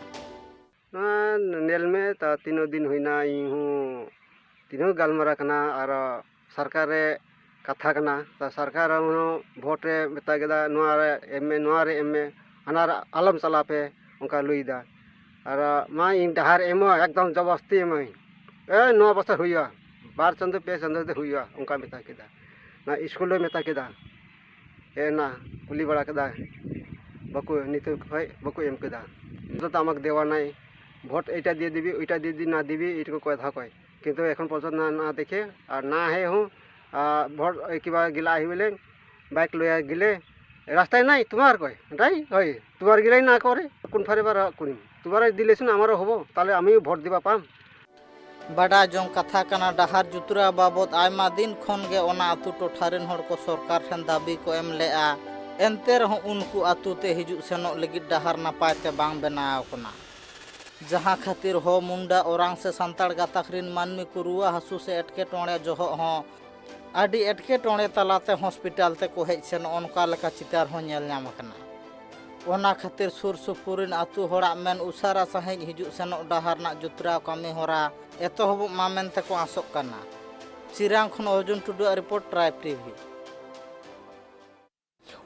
ᱱᱚᱣᱟ ᱧᱮᱞ ᱢᱮ, ᱛᱟ ᱛᱤᱱᱟᱹᱜ ᱫᱤᱱ ᱦᱩᱭᱱᱟ, ᱤᱧ ᱦᱚᱸ ᱛᱤᱱᱟᱹᱜ ᱜᱟᱞᱢᱟᱨᱟᱣ ᱠᱟᱱᱟ, ᱟᱨ ᱥᱚᱨᱠᱟᱨ ᱨᱮ ᱠᱟᱛᱷᱟ ᱠᱟᱱᱟ, ᱛᱟ ᱥᱚᱨᱠᱟᱨ ᱦᱚᱸ ᱵᱷᱳᱴ ᱨᱮ ᱢᱮᱛᱟ ᱠᱮᱫᱟ, "ᱱᱚᱣᱟ ᱨᱮ ᱮᱢ ᱢᱮ, ᱱᱚᱣᱟ ᱨᱮ ᱮᱢ ᱢᱮ, ᱦᱟᱱᱟ ᱨᱮ ᱟᱞᱚᱢ ᱪᱟᱞᱟᱣ ᱯᱮ", ᱚᱱᱠᱟ ᱞᱟᱹᱭᱫᱟ᱾ ᱟᱨ ᱢᱟ ᱤᱧ ᱰᱟᱦᱟᱨ ᱮᱢᱚᱜ ᱮᱠᱫᱚᱢ ᱡᱚᱵᱚᱥᱛᱤ ᱮᱢᱟᱹᱧ, ᱮ, ᱱᱚᱣᱟ ᱵᱚᱪᱷᱚᱨ ᱦᱩᱭᱩᱜᱼᱟ, ᱵᱟᱨ ᱪᱟᱸᱫᱚ ᱯᱮ ᱪᱟᱸᱫᱚ ᱛᱮ ᱦᱩᱭᱩᱜᱼᱟ, ᱚᱱᱠᱟ ᱢᱮᱛᱟ ᱠᱮᱫᱟ᱾ ᱱᱚᱣᱟ ᱥᱠᱩᱞ ᱨᱮ ᱢᱮᱛᱟ ᱠᱮᱫᱟ, ᱦᱮᱡ ᱮᱱᱟ, ᱠᱩᱞᱤ ᱵᱟᱲᱟ ᱠᱮᱫᱟᱭ, ᱵᱟᱠᱚ, ᱱᱤᱛᱚᱜ ᱠᱷᱚᱡ ᱵᱟᱠᱚ ᱮᱢ ᱠᱮᱫᱟ᱾ ᱱᱤᱛᱚᱜ ᱫᱚ আমাকে দেওয়া নাই, ভোট এইটা দিয়ে দিবি, ওইটা দিয়ে দিবি, না দিবি, এইটুকু কথা কয়। কিন্তু এখন পর্যন্ত না, না দেখে, আর না হয়ে হুম, আহ, ভোট, এই কিবা গিলা আহি বুলে, বাইক লইয়া গিলে, ৰাস্তাই নাই, তোমাৰ কয়, নাই হয়, তোমাৰ গিলাই না কৰে, কোনফালে বাৰ কোন, তোমাৰে দিলেচোন আমাৰো হ'ব, তাহলে আমিও ভোট দিবা পাম। ᱵᱟᱰᱟᱭ ᱡᱚᱝ ᱠᱟᱛᱷᱟ ᱠᱟᱱᱟ, ᱰᱟᱦᱟᱨ ᱡᱩᱛᱨᱟᱣ ᱵᱟᱵᱚᱫ ᱟᱭᱢᱟ ᱫᱤᱱ ᱠᱷᱚᱱ ᱜᱮ ᱚᱱᱟ ᱟᱹᱛᱩ ᱴᱚᱴᱷᱟ ᱨᱮᱱ ᱦᱚᱲ ᱠᱚ ᱥᱚᱨᱠᱟᱨ ᱴᱷᱮᱱ ᱫᱟᱹᱵᱤ ᱠᱚ ᱮᱢ ᱞᱮᱫᱼᱟ᱾ ᱮᱱᱛᱮ ᱨᱮᱦᱚᱸ ᱩᱱᱠᱩ ᱟᱹᱛᱩ ᱛᱮ ᱦᱤᱡᱩᱜ ᱥᱮᱱᱚᱜ ᱞᱟᱹᱜᱤᱫ ᱰᱟᱦᱟᱨ ᱱᱟᱯᱟᱭ ᱛᱮ ᱵᱟᱝ ᱵᱮᱱᱟᱣ ᱟᱠᱟᱱᱟ, ᱡᱟᱦᱟᱸ ᱠᱷᱟᱹᱛᱤᱨ ᱦᱳ ᱢᱩᱱᱰᱟ ᱳᱨᱟᱝ ᱥᱮ ᱥᱟᱱᱛᱟᱲ ᱜᱟᱛᱟᱠ ᱨᱮᱱ ᱢᱟᱹᱱᱢᱤ ᱠᱚ ᱨᱩᱣᱟᱹ ᱦᱟᱹᱥᱩ ᱥᱮ ᱮᱴᱠᱮᱴᱚᱬᱮ ᱡᱚᱦᱚᱜ ᱦᱚᱸ ᱟᱹᱰᱤ ᱮᱴᱠᱮᱴᱚᱬᱮ ᱛᱟᱞᱟᱛᱮ ᱦᱚᱥᱯᱤᱴᱟᱞ ᱛᱮᱠᱚ ᱦᱮᱡ ᱥᱮᱱᱚᱜ, ᱚᱱᱠᱟ ᱞᱮᱠᱟ ᱪᱤᱛᱟᱹᱨ ᱦᱚᱸ ᱧᱮᱞ ᱧᱟᱢ ᱟᱠᱟᱱᱟ᱾ ᱚᱱᱟ ᱠᱷᱟᱹᱛᱤᱨ ᱥᱩᱨ ᱥᱩᱯᱩᱨ ᱨᱮᱱ ᱟᱹᱛᱩ ᱦᱚᱲᱟᱜ ᱢᱮᱱ ᱩᱥᱟᱹᱨᱟ ᱥᱟᱺᱦᱤᱡ ᱦᱤᱡᱩᱜ ᱥᱮᱱᱚᱜ ᱰᱟᱦᱟᱨ ᱨᱮᱱᱟᱜ ᱡᱩᱛᱨᱟᱣ ᱠᱟᱹᱢᱤ ᱦᱚᱨᱟ ᱮᱛᱚᱦᱚᱵᱚᱜ ᱢᱟ ᱢᱮᱱᱛᱮ ᱠᱚ ᱟᱸᱥᱚᱜ ᱠᱟᱱᱟ᱾ ᱪᱤᱨᱟᱝ ᱠᱷᱚᱱ ᱚᱨᱡᱩᱱ ᱴᱩᱰᱩᱣᱟᱜ ᱨᱤᱯᱳᱨᱴ, ᱴᱨᱟᱭᱤᱵᱽ ᱴᱤᱵᱷᱤ᱾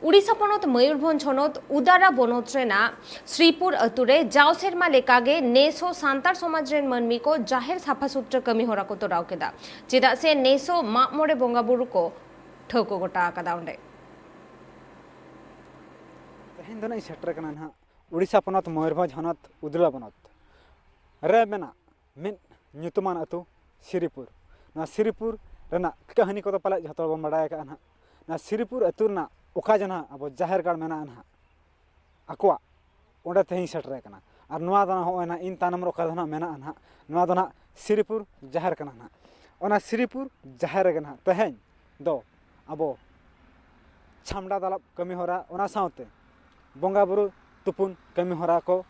ᱩᱰᱤᱥᱟ ᱯᱚᱱᱚᱛ ᱢᱚᱭᱩᱨᱵᱷᱚᱸᱡᱽ ᱦᱚᱱᱚᱛ ᱩᱫᱟᱨᱟ ᱵᱚᱱᱚᱛ ᱨᱮᱱᱟᱜ ᱥᱨᱤᱯᱩᱨ ᱟᱹᱛᱩ ᱨᱮ ᱡᱟᱣ ᱥᱮᱨᱢᱟ ᱞᱮᱠᱟᱜᱮ ᱱᱮᱥ ᱦᱚᱸ ᱥᱟᱱᱛᱟᱲ ᱥᱚᱢᱟᱡᱽ ᱨᱮᱱ ᱢᱟᱹᱱᱢᱤ ᱠᱚ ᱡᱟᱦᱮᱨ ᱥᱟᱯᱷᱟ ᱥᱩᱛᱨᱟᱹ ᱠᱟᱹᱢᱤ ᱦᱚᱨᱟ ᱠᱚ ᱛᱚᱨᱟᱣ ᱠᱮᱫᱟ, ᱪᱮᱫᱟᱜ ᱥᱮ ᱱᱮᱥ ᱦᱚᱸ ᱢᱟᱜ ᱢᱚᱬᱮ ᱵᱚᱸᱜᱟ ᱵᱩᱨᱩ ᱠᱚ ᱴᱷᱟᱹᱣᱠᱟᱹ ᱜᱚᱴᱟ ᱟᱠᱟᱫᱟ᱾ ᱚᱸᱰᱮ ᱛᱮᱦᱮᱧ ᱫᱚ ᱱᱟᱜ ᱤᱧ ᱥᱮᱴᱮᱨ ᱠᱟᱱᱟ ᱱᱟᱦᱟᱜ ᱩᱰᱤᱥᱟ ᱯᱚᱱᱚᱛ ᱢᱚᱭᱩᱨᱵᱷᱚᱸᱡᱽ ᱦᱚᱱᱚᱛ ᱩᱫᱽᱞᱟ ᱵᱚᱱᱚᱛ ᱨᱮ ᱢᱮᱱᱟᱜ ᱢᱤᱫ ᱧᱩᱛᱩᱢᱟᱱ ᱟᱹᱛᱩ ᱥᱤᱨᱤᱯᱩᱨ᱾ ᱱᱚᱣᱟ ᱥᱤᱨᱤᱯᱩᱨ ᱨᱮᱱᱟᱜ ᱠᱟᱹᱦᱱᱤ ᱠᱚᱫᱚ ᱯᱟᱞᱮ ᱡᱷᱚᱛᱚ ᱦᱚᱲ ᱵᱚᱱ ᱵᱟᱲᱟᱭ ᱟᱠᱟᱫᱼᱟ ᱱᱟᱦᱟᱜ᱾ ᱱᱚᱣᱟ ᱥᱤᱨᱤᱯᱩᱨ ᱟᱹᱛᱩ ᱨᱮᱱᱟᱜ ᱚᱠᱟ ᱡᱮ ᱱᱟᱦᱟᱜ ᱟᱵᱚ ᱡᱟᱦᱮᱨ ᱜᱟᱲ ᱢᱮᱱᱟᱜᱼᱟ ᱱᱟᱦᱟᱜ ᱟᱠᱚᱣᱟᱜ, ᱚᱸᱰᱮ ᱛᱮᱦᱮᱧ ᱥᱮᱴᱮᱨ ᱟᱠᱟᱱᱟ᱾ ᱟᱨ ᱱᱚᱣᱟ ᱫᱚ ᱱᱟᱦᱟᱜ ᱦᱚᱸᱜᱼᱚᱭ ᱱᱟᱦᱟᱜ ᱤᱧ ᱛᱟᱭᱱᱚᱢ ᱨᱮ ᱚᱠᱟ ᱫᱚ ᱱᱟᱦᱟᱜ ᱢᱮᱱᱟᱜᱼᱟ ᱱᱟᱦᱟᱜ, ᱱᱚᱣᱟ ᱫᱚ ᱱᱟᱦᱟᱜ ᱥᱤᱨᱤᱯᱩᱨ ᱡᱟᱦᱮᱨ ᱠᱟᱱᱟ ᱱᱟᱦᱟᱜ᱾ ᱚᱱᱟ ᱥᱤᱨᱤᱯᱩᱨ ᱡᱟᱦᱮᱨ ᱨᱮᱜᱮ ᱱᱟᱦᱟᱜ ᱛᱮᱦᱮᱧ ᱫᱚ ᱟᱵᱚ ᱪᱷᱟᱢᱰᱟ ᱫᱟᱞᱚᱵ ᱠᱟᱹᱢᱤ ᱦᱚᱨᱟ, ᱚᱱᱟ ᱥᱟᱶᱛᱮ ᱵᱚᱸᱜᱟ ᱵᱩᱨᱩ ᱛᱩᱯᱩᱱ ᱠᱟᱹᱢᱤ ᱦᱚᱨᱟ ᱠᱚ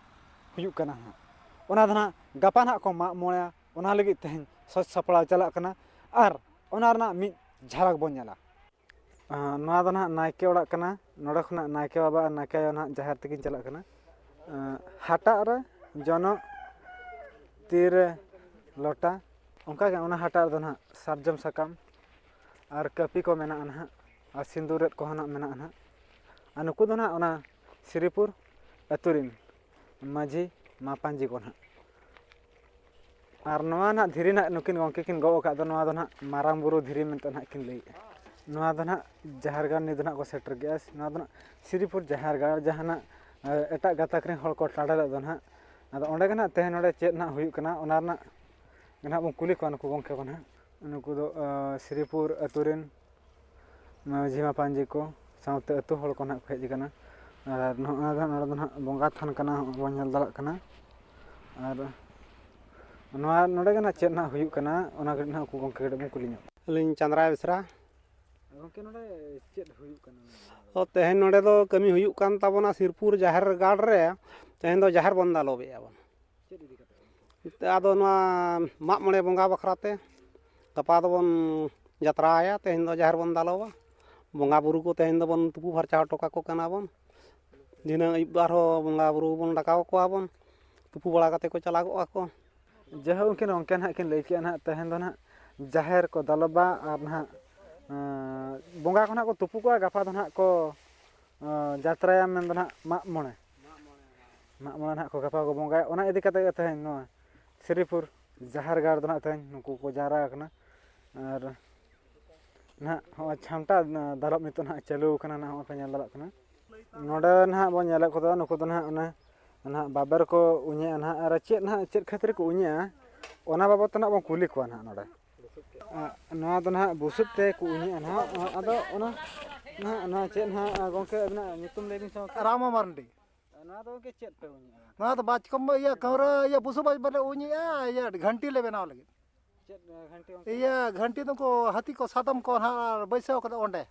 ᱦᱩᱭᱩᱜ ᱠᱟᱱᱟ ᱱᱟᱦᱟᱜ᱾ ᱚᱱᱟ ᱫᱚ ᱱᱟᱦᱟᱜ ᱜᱟᱯᱟ ᱱᱟᱦᱟᱜ ᱠᱚ ᱢᱟᱜ ᱢᱚᱬᱮᱭᱟ, ᱚᱱᱟ ᱞᱟᱹᱜᱤᱫ ᱛᱮᱦᱮᱧ ᱥᱟᱡᱽ ᱥᱟᱯᱲᱟᱣ ᱪᱟᱞᱟᱜ ᱠᱟᱱᱟ᱾ ᱟᱨ ᱚᱱᱟ ᱨᱮᱱᱟᱜ ᱢᱤᱫ ᱡᱷᱟᱞᱟᱠ ᱵᱚᱱ ᱧᱮᱞᱟ᱾ ᱟᱸ, ᱱᱚᱣᱟ ᱫᱚ ᱱᱟᱦᱟᱜ ᱱᱟᱭᱠᱮ ᱚᱲᱟᱜ ᱠᱟᱱᱟ᱾ ᱱᱚᱰᱮ ᱠᱷᱚᱱᱟᱜ ᱱᱟᱭᱠᱮ ᱵᱟᱵᱟ ᱟᱨ ᱱᱟᱭᱠᱮ ᱟᱭᱳ ᱱᱟᱦᱟᱜ ᱡᱟᱦᱮᱨ ᱛᱮᱠᱤᱱ ᱪᱟᱞᱟᱜ ᱠᱟᱱᱟ᱾ ᱟᱸ, ᱦᱟᱴᱟᱜ ᱨᱮ ᱡᱚᱱᱚᱜ, ᱛᱤ ᱨᱮ ᱞᱚᱴᱟ, ᱚᱱᱠᱟᱜᱮ ᱚᱱᱟ ᱦᱟᱴᱟᱜ ᱨᱮᱫᱚ ᱱᱟᱦᱟᱜ ᱥᱟᱨᱡᱚᱢ ᱥᱟᱠᱟᱢ ᱟᱨ ᱠᱟᱹᱯᱤ ᱠᱚ ᱢᱮᱱᱟᱜᱼᱟ ᱱᱟᱦᱟᱜ, ᱟᱨ ᱥᱤᱸᱫᱩᱨ ᱨᱮᱫ ᱠᱚᱦᱚᱸ ᱱᱟᱦᱟᱜ ᱢᱮᱱᱟᱜᱼᱟ ᱱᱟᱦᱟᱜ᱾ ᱟᱨ ᱱᱩᱠᱩ ᱫᱚ ᱱᱟᱦᱟᱜ ᱚᱱᱟ ᱥᱤᱨᱤᱯᱩᱨ ᱟᱹᱛᱩ ᱨᱮᱱ ᱢᱟᱹᱡᱷᱤ ᱢᱟᱯᱟᱧᱡᱤ ᱠᱚ ᱱᱟᱦᱟᱜ᱾ ᱟᱨ ᱱᱚᱣᱟ ᱱᱟᱦᱟᱜ ᱫᱷᱤᱨᱤ ᱱᱟᱦᱟᱜ ᱱᱩᱠᱤᱱ ᱜᱚᱢᱠᱮ ᱠᱤᱱ ᱜᱚᱜ ᱟᱠᱟᱫ ᱫᱚ, ᱱᱚᱣᱟ ᱫᱚ ᱱᱟᱦᱟᱜ ᱢᱟᱨᱟᱝ ᱵᱩᱨᱩ ᱫᱷᱤᱨᱤ ᱢᱮᱱᱛᱮ ᱱᱟᱦᱟᱜ ᱠᱤᱱ ᱞᱟᱹᱭᱮᱫᱼᱟ᱾ ᱱᱚᱣᱟ ᱫᱚ ᱱᱟᱦᱟᱜ ᱡᱟᱦᱮᱨ ᱜᱟᱲ ᱱᱤᱛ ᱫᱚ ᱱᱟᱦᱟᱜ ᱠᱚ ᱥᱮᱴᱮᱨ ᱠᱮᱜᱼᱟ᱾ ᱱᱚᱣᱟ ᱫᱚ ᱱᱟᱦᱟᱜ ᱥᱤᱨᱤᱯᱩᱨ ᱡᱟᱦᱮᱨ ᱜᱟᱲ, ᱡᱟᱦᱟᱸ ᱱᱟᱜ, ᱮ, ᱮᱴᱟᱜ ᱜᱟᱛᱟᱠ ᱨᱮᱱ ᱦᱚᱲ ᱠᱚ ᱴᱟᱰᱮᱞᱮᱫ ᱫᱚ ᱱᱟᱦᱟᱜ᱾ ᱟᱫᱚ ᱚᱸᱰᱮ ᱜᱮ ᱱᱟᱦᱟᱜ ᱛᱮᱦᱮᱧ ᱱᱚᱰᱮ ᱪᱮᱫ ᱱᱟᱦᱟᱜ ᱦᱩᱭᱩᱜ ᱠᱟᱱᱟ, ᱚᱱᱟ ᱨᱮᱱᱟᱜ ᱜᱮ ᱱᱟᱦᱟᱜ ᱵᱚᱱ ᱠᱩᱞᱤ ᱠᱚᱣᱟ ᱱᱩᱠᱩ ᱜᱚᱢᱠᱮ ᱠᱚ ᱱᱟᱦᱟᱜ᱾ ᱱᱩᱠᱩ ᱫᱚ, ᱮ, ᱥᱤᱨᱤᱯᱩᱨ ᱟᱹᱛᱩ ᱨᱮᱱ ᱢᱟᱹᱡᱷᱤ ᱢᱟᱯᱟᱧᱡᱤ ᱠᱚ, ᱥᱟᱶᱛᱮ ᱟᱹᱛᱩ ᱦᱚᱲ ᱠᱚ ᱱᱟᱦᱟᱜ ᱠᱚ ᱦᱮᱡ ᱟᱠᱟᱱᱟ᱾ ᱟᱨ ᱱᱚᱜᱼᱚᱭ ᱫᱚ ᱱᱚᱰᱮ ᱫᱚ ᱱᱟᱦᱟᱜ ᱵᱚᱸᱜᱟ ᱛᱷᱟᱱ ᱠᱟᱱᱟ, ᱦᱚᱸᱜᱼᱚᱭ ᱵᱚᱱ ᱧᱮᱞ ᱫᱟᱲᱮᱭᱟᱜ ᱠᱟᱱᱟ᱾ ᱟᱨ ᱱᱚᱣᱟ ᱱᱚᱰᱮ ᱜᱮ ᱱᱟᱦᱟᱜ ᱪᱮᱫ ᱱᱟᱦᱟᱜ ᱦᱩᱭᱩᱜ ᱠᱟᱱᱟ, ᱚᱱᱟ ᱠᱟᱹᱴᱤᱡ ᱱᱟᱦᱟᱜ ᱩᱱᱠᱩ ᱜᱚᱢᱠᱮ ᱠᱟᱹᱴᱤᱡ ᱵᱚᱱ ᱠᱩᱞᱤ ᱧᱚᱜ ᱠᱚᱣᱟ᱾ ᱟᱹᱞᱤᱧ ᱪᱟᱸᱫᱽᱨᱟᱭ ᱵᱮᱥᱨᱟ᱾ ᱜᱚᱢᱠᱮ, ᱱᱚᱰᱮ ᱪᱮᱫ ᱦᱩᱭᱩᱜ ᱠᱟᱱᱟ? ᱛᱚ, ᱛᱮᱦᱮᱧ ᱱᱚᱰᱮ ᱫᱚ ᱠᱟᱹᱢᱤ ᱦᱩᱭᱩᱜ ᱠᱟᱱ ᱛᱟᱵᱚᱱᱟ ᱥᱤᱨᱯᱩᱨ ᱡᱟᱦᱮᱨ ᱜᱟᱲ ᱨᱮ᱾ ᱛᱮᱦᱮᱧ ᱫᱚ ᱡᱟᱦᱮᱨ ᱵᱚᱱ ᱫᱟᱞᱚᱵᱮᱜᱼᱟ ᱵᱚᱱ᱾ ᱪᱮᱫ ᱤᱫᱤ ᱠᱟᱛᱮ? ᱟᱫᱚ ᱱᱚᱣᱟ ᱢᱟᱜ ᱢᱚᱬᱮ ᱵᱚᱸᱜᱟ ᱵᱟᱠᱷᱨᱟ ᱛᱮ ᱜᱟᱯᱟ ᱫᱚᱵᱚᱱ ᱡᱟᱛᱨᱟᱭᱟ, ᱛᱮᱦᱮᱧ ᱫᱚ ᱡᱟᱦᱮᱨ ᱵᱚᱱ ᱫᱟᱞᱚᱵᱟ᱾ ᱵᱚᱸᱜᱟ ᱵᱩᱨᱩ ᱠᱚ ᱛᱮᱦᱮᱧ ᱫᱚᱵᱚᱱ ᱛᱩᱯᱩ ᱯᱷᱟᱨᱪᱟ ᱦᱚᱴᱚ ᱠᱟᱠᱚ ᱠᱟᱱᱟ ᱵᱚᱱ᱾ ᱫᱷᱤᱱᱟᱹᱝ ᱟᱹᱭᱩᱵ ᱫᱚ ᱟᱨᱦᱚᱸ ᱵᱚᱸᱜᱟ ᱵᱩᱨᱩ ᱵᱚᱱ ᱰᱟᱠᱟᱣ ᱠᱚᱣᱟ ᱵᱚᱱ, ᱛᱩᱯᱩ ᱵᱟᱲᱟ ᱠᱟᱛᱮ ᱠᱚ ᱪᱟᱞᱟᱜᱚᱜᱼᱟ ᱠᱚ᱾ ᱡᱟᱭᱦᱳᱠ, ᱩᱱᱠᱤᱱ ᱚᱱᱠᱟ ᱱᱟᱦᱟᱜ ᱠᱤᱱ ᱞᱟᱹᱭ ᱠᱮᱜᱼᱟ ᱱᱟᱦᱟᱜ, ᱛᱮᱦᱮᱧ ᱫᱚ ᱱᱟᱦᱟᱜ ᱡᱟᱦᱮᱨ ᱠᱚ ᱫᱟᱞᱚᱵᱟ ᱟᱨ ᱱᱟᱦᱟᱜ, ᱮᱸ, ᱵᱚᱸᱜᱟ ᱠᱚ ᱱᱟᱦᱟᱜ ᱠᱚ ᱛᱩᱯᱩ ᱠᱚᱣᱟ, ᱜᱟᱯᱟ ᱫᱚ ᱱᱟᱦᱟᱜ ᱠᱚ, ᱮᱸ, ᱡᱟᱛᱨᱟᱭᱟ, ᱢᱮᱱᱫᱚ ᱱᱟᱦᱟᱜ ᱢᱟᱜ ᱢᱚᱬᱮ᱾ ᱢᱟᱜ ᱢᱚᱬᱮ ᱱᱟᱦᱟᱜ ᱠᱚ ᱜᱟᱯᱟ ᱠᱚ ᱵᱚᱸᱜᱟᱭᱟ, ᱚᱱᱟ ᱤᱫᱤ ᱠᱟᱛᱮ ᱜᱮ ᱛᱮᱦᱮᱧ ᱱᱚᱣᱟ ᱥᱨᱤᱯᱩᱨ ᱡᱟᱦᱮᱨ ᱜᱟᱲ ᱫᱚ ᱱᱟᱦᱟᱜ ᱛᱮᱦᱮᱧ ᱱᱩᱠᱩ ᱠᱚ ᱡᱟᱣᱨᱟ ᱟᱠᱟᱱᱟ᱾ ᱟᱨ ᱱᱟᱦᱟᱜ ᱦᱚᱸᱜᱼᱚᱭ ᱪᱷᱟᱢᱴᱟ ᱫᱟᱞᱚᱵ ᱱᱤᱛᱚᱜ ᱱᱟᱦᱟᱜ ᱪᱟᱹᱞᱩ ᱟᱠᱟᱱᱟ, ᱱᱟᱦᱟᱜ ᱦᱚᱸᱜᱼᱚᱭ ᱯᱮ ᱧᱮᱞ ᱫᱟᱲᱮᱭᱟᱜ ᱠᱟᱱᱟ᱾ ᱱᱚᱰᱮ ᱱᱟᱦᱟᱜ ᱵᱚᱱ ᱧᱮᱞᱮᱫ ᱠᱚᱫᱚ ᱱᱩᱠᱩ ᱫᱚ ᱱᱟᱦᱟᱜ ᱚᱱᱟ ᱱᱟᱦᱟᱜ ᱵᱟᱵᱮᱨ ᱠᱚ ᱩᱧᱮᱜᱼᱟ ᱱᱟᱦᱟᱜ, ᱟᱨ ᱪᱮᱫ ᱱᱟᱦᱟᱜ, ᱪᱮᱫ ᱠᱷᱟᱹᱛᱤᱨ ᱠᱚ ᱩᱧᱮᱜᱼᱟ, ᱚᱱᱟ ᱵᱟᱵᱚᱫ ᱛᱮ ᱱᱟᱦᱟᱜ ᱵᱚᱱ ᱠᱩᱞᱤ ᱠᱚᱣᱟ ᱱᱟᱦᱟᱜ ᱱᱚᱰᱮ᱾ ᱟᱨ ᱱᱚᱣᱟ ᱫᱚ ᱱᱟᱦᱟᱜ ᱵᱩᱥᱩᱵ ᱛᱮ ᱠᱚ ᱩᱧᱮᱜᱼᱟ ᱱᱟᱦᱟᱜ, ᱟᱫᱚ ᱚᱱᱟ ᱱᱟᱦᱟᱜ, ᱱᱚᱣᱟ ᱪᱮᱫ ᱱᱟᱦᱟᱜ ᱜᱚᱢᱠᱮ ᱟᱹᱵᱤᱱᱟᱜ ᱧᱩᱛᱩᱢ ᱞᱟᱹᱭ ᱵᱤᱱ ᱥᱮ ᱢᱟ? ᱨᱟᱢᱟ ᱢᱟᱨᱰᱤ᱾ ᱱᱚᱣᱟ ᱫᱚ ᱜᱚᱢᱠᱮ ᱪᱮᱫ ᱯᱮ ᱩᱧᱮᱜᱼᱟ? ᱱᱚᱣᱟ ᱫᱚ ᱵᱟᱪᱠᱚᱢ, ᱤᱭᱟᱹ, ᱠᱟᱹᱣᱨᱟᱹ, ᱤᱭᱟᱹ, ᱵᱩᱥᱩᱵ ᱵᱟᱞᱮ ᱩᱧᱮᱜᱼᱟ, ᱤᱭᱟᱹ, ᱜᱷᱟᱱᱴᱤ ᱞᱮ ᱵᱮᱱᱟᱣ ᱞᱟᱹᱜᱤᱫ᱾ ᱪᱮᱫ, ᱮ, ᱜᱷᱟᱱᱴᱤ ᱜᱚᱢᱠᱮ? ᱤᱭᱟᱹ, ᱜᱷᱟᱱᱴᱤ ᱫᱚᱠᱚ ᱦᱟᱹᱛᱤ ᱠᱚ ᱥᱟᱫᱚᱢ ᱠᱚ ᱱᱟᱦᱟᱜ ᱵᱟᱹᱭᱥᱟᱹᱣ ᱠᱟᱫᱟ ᱚᱸᱰᱮ᱾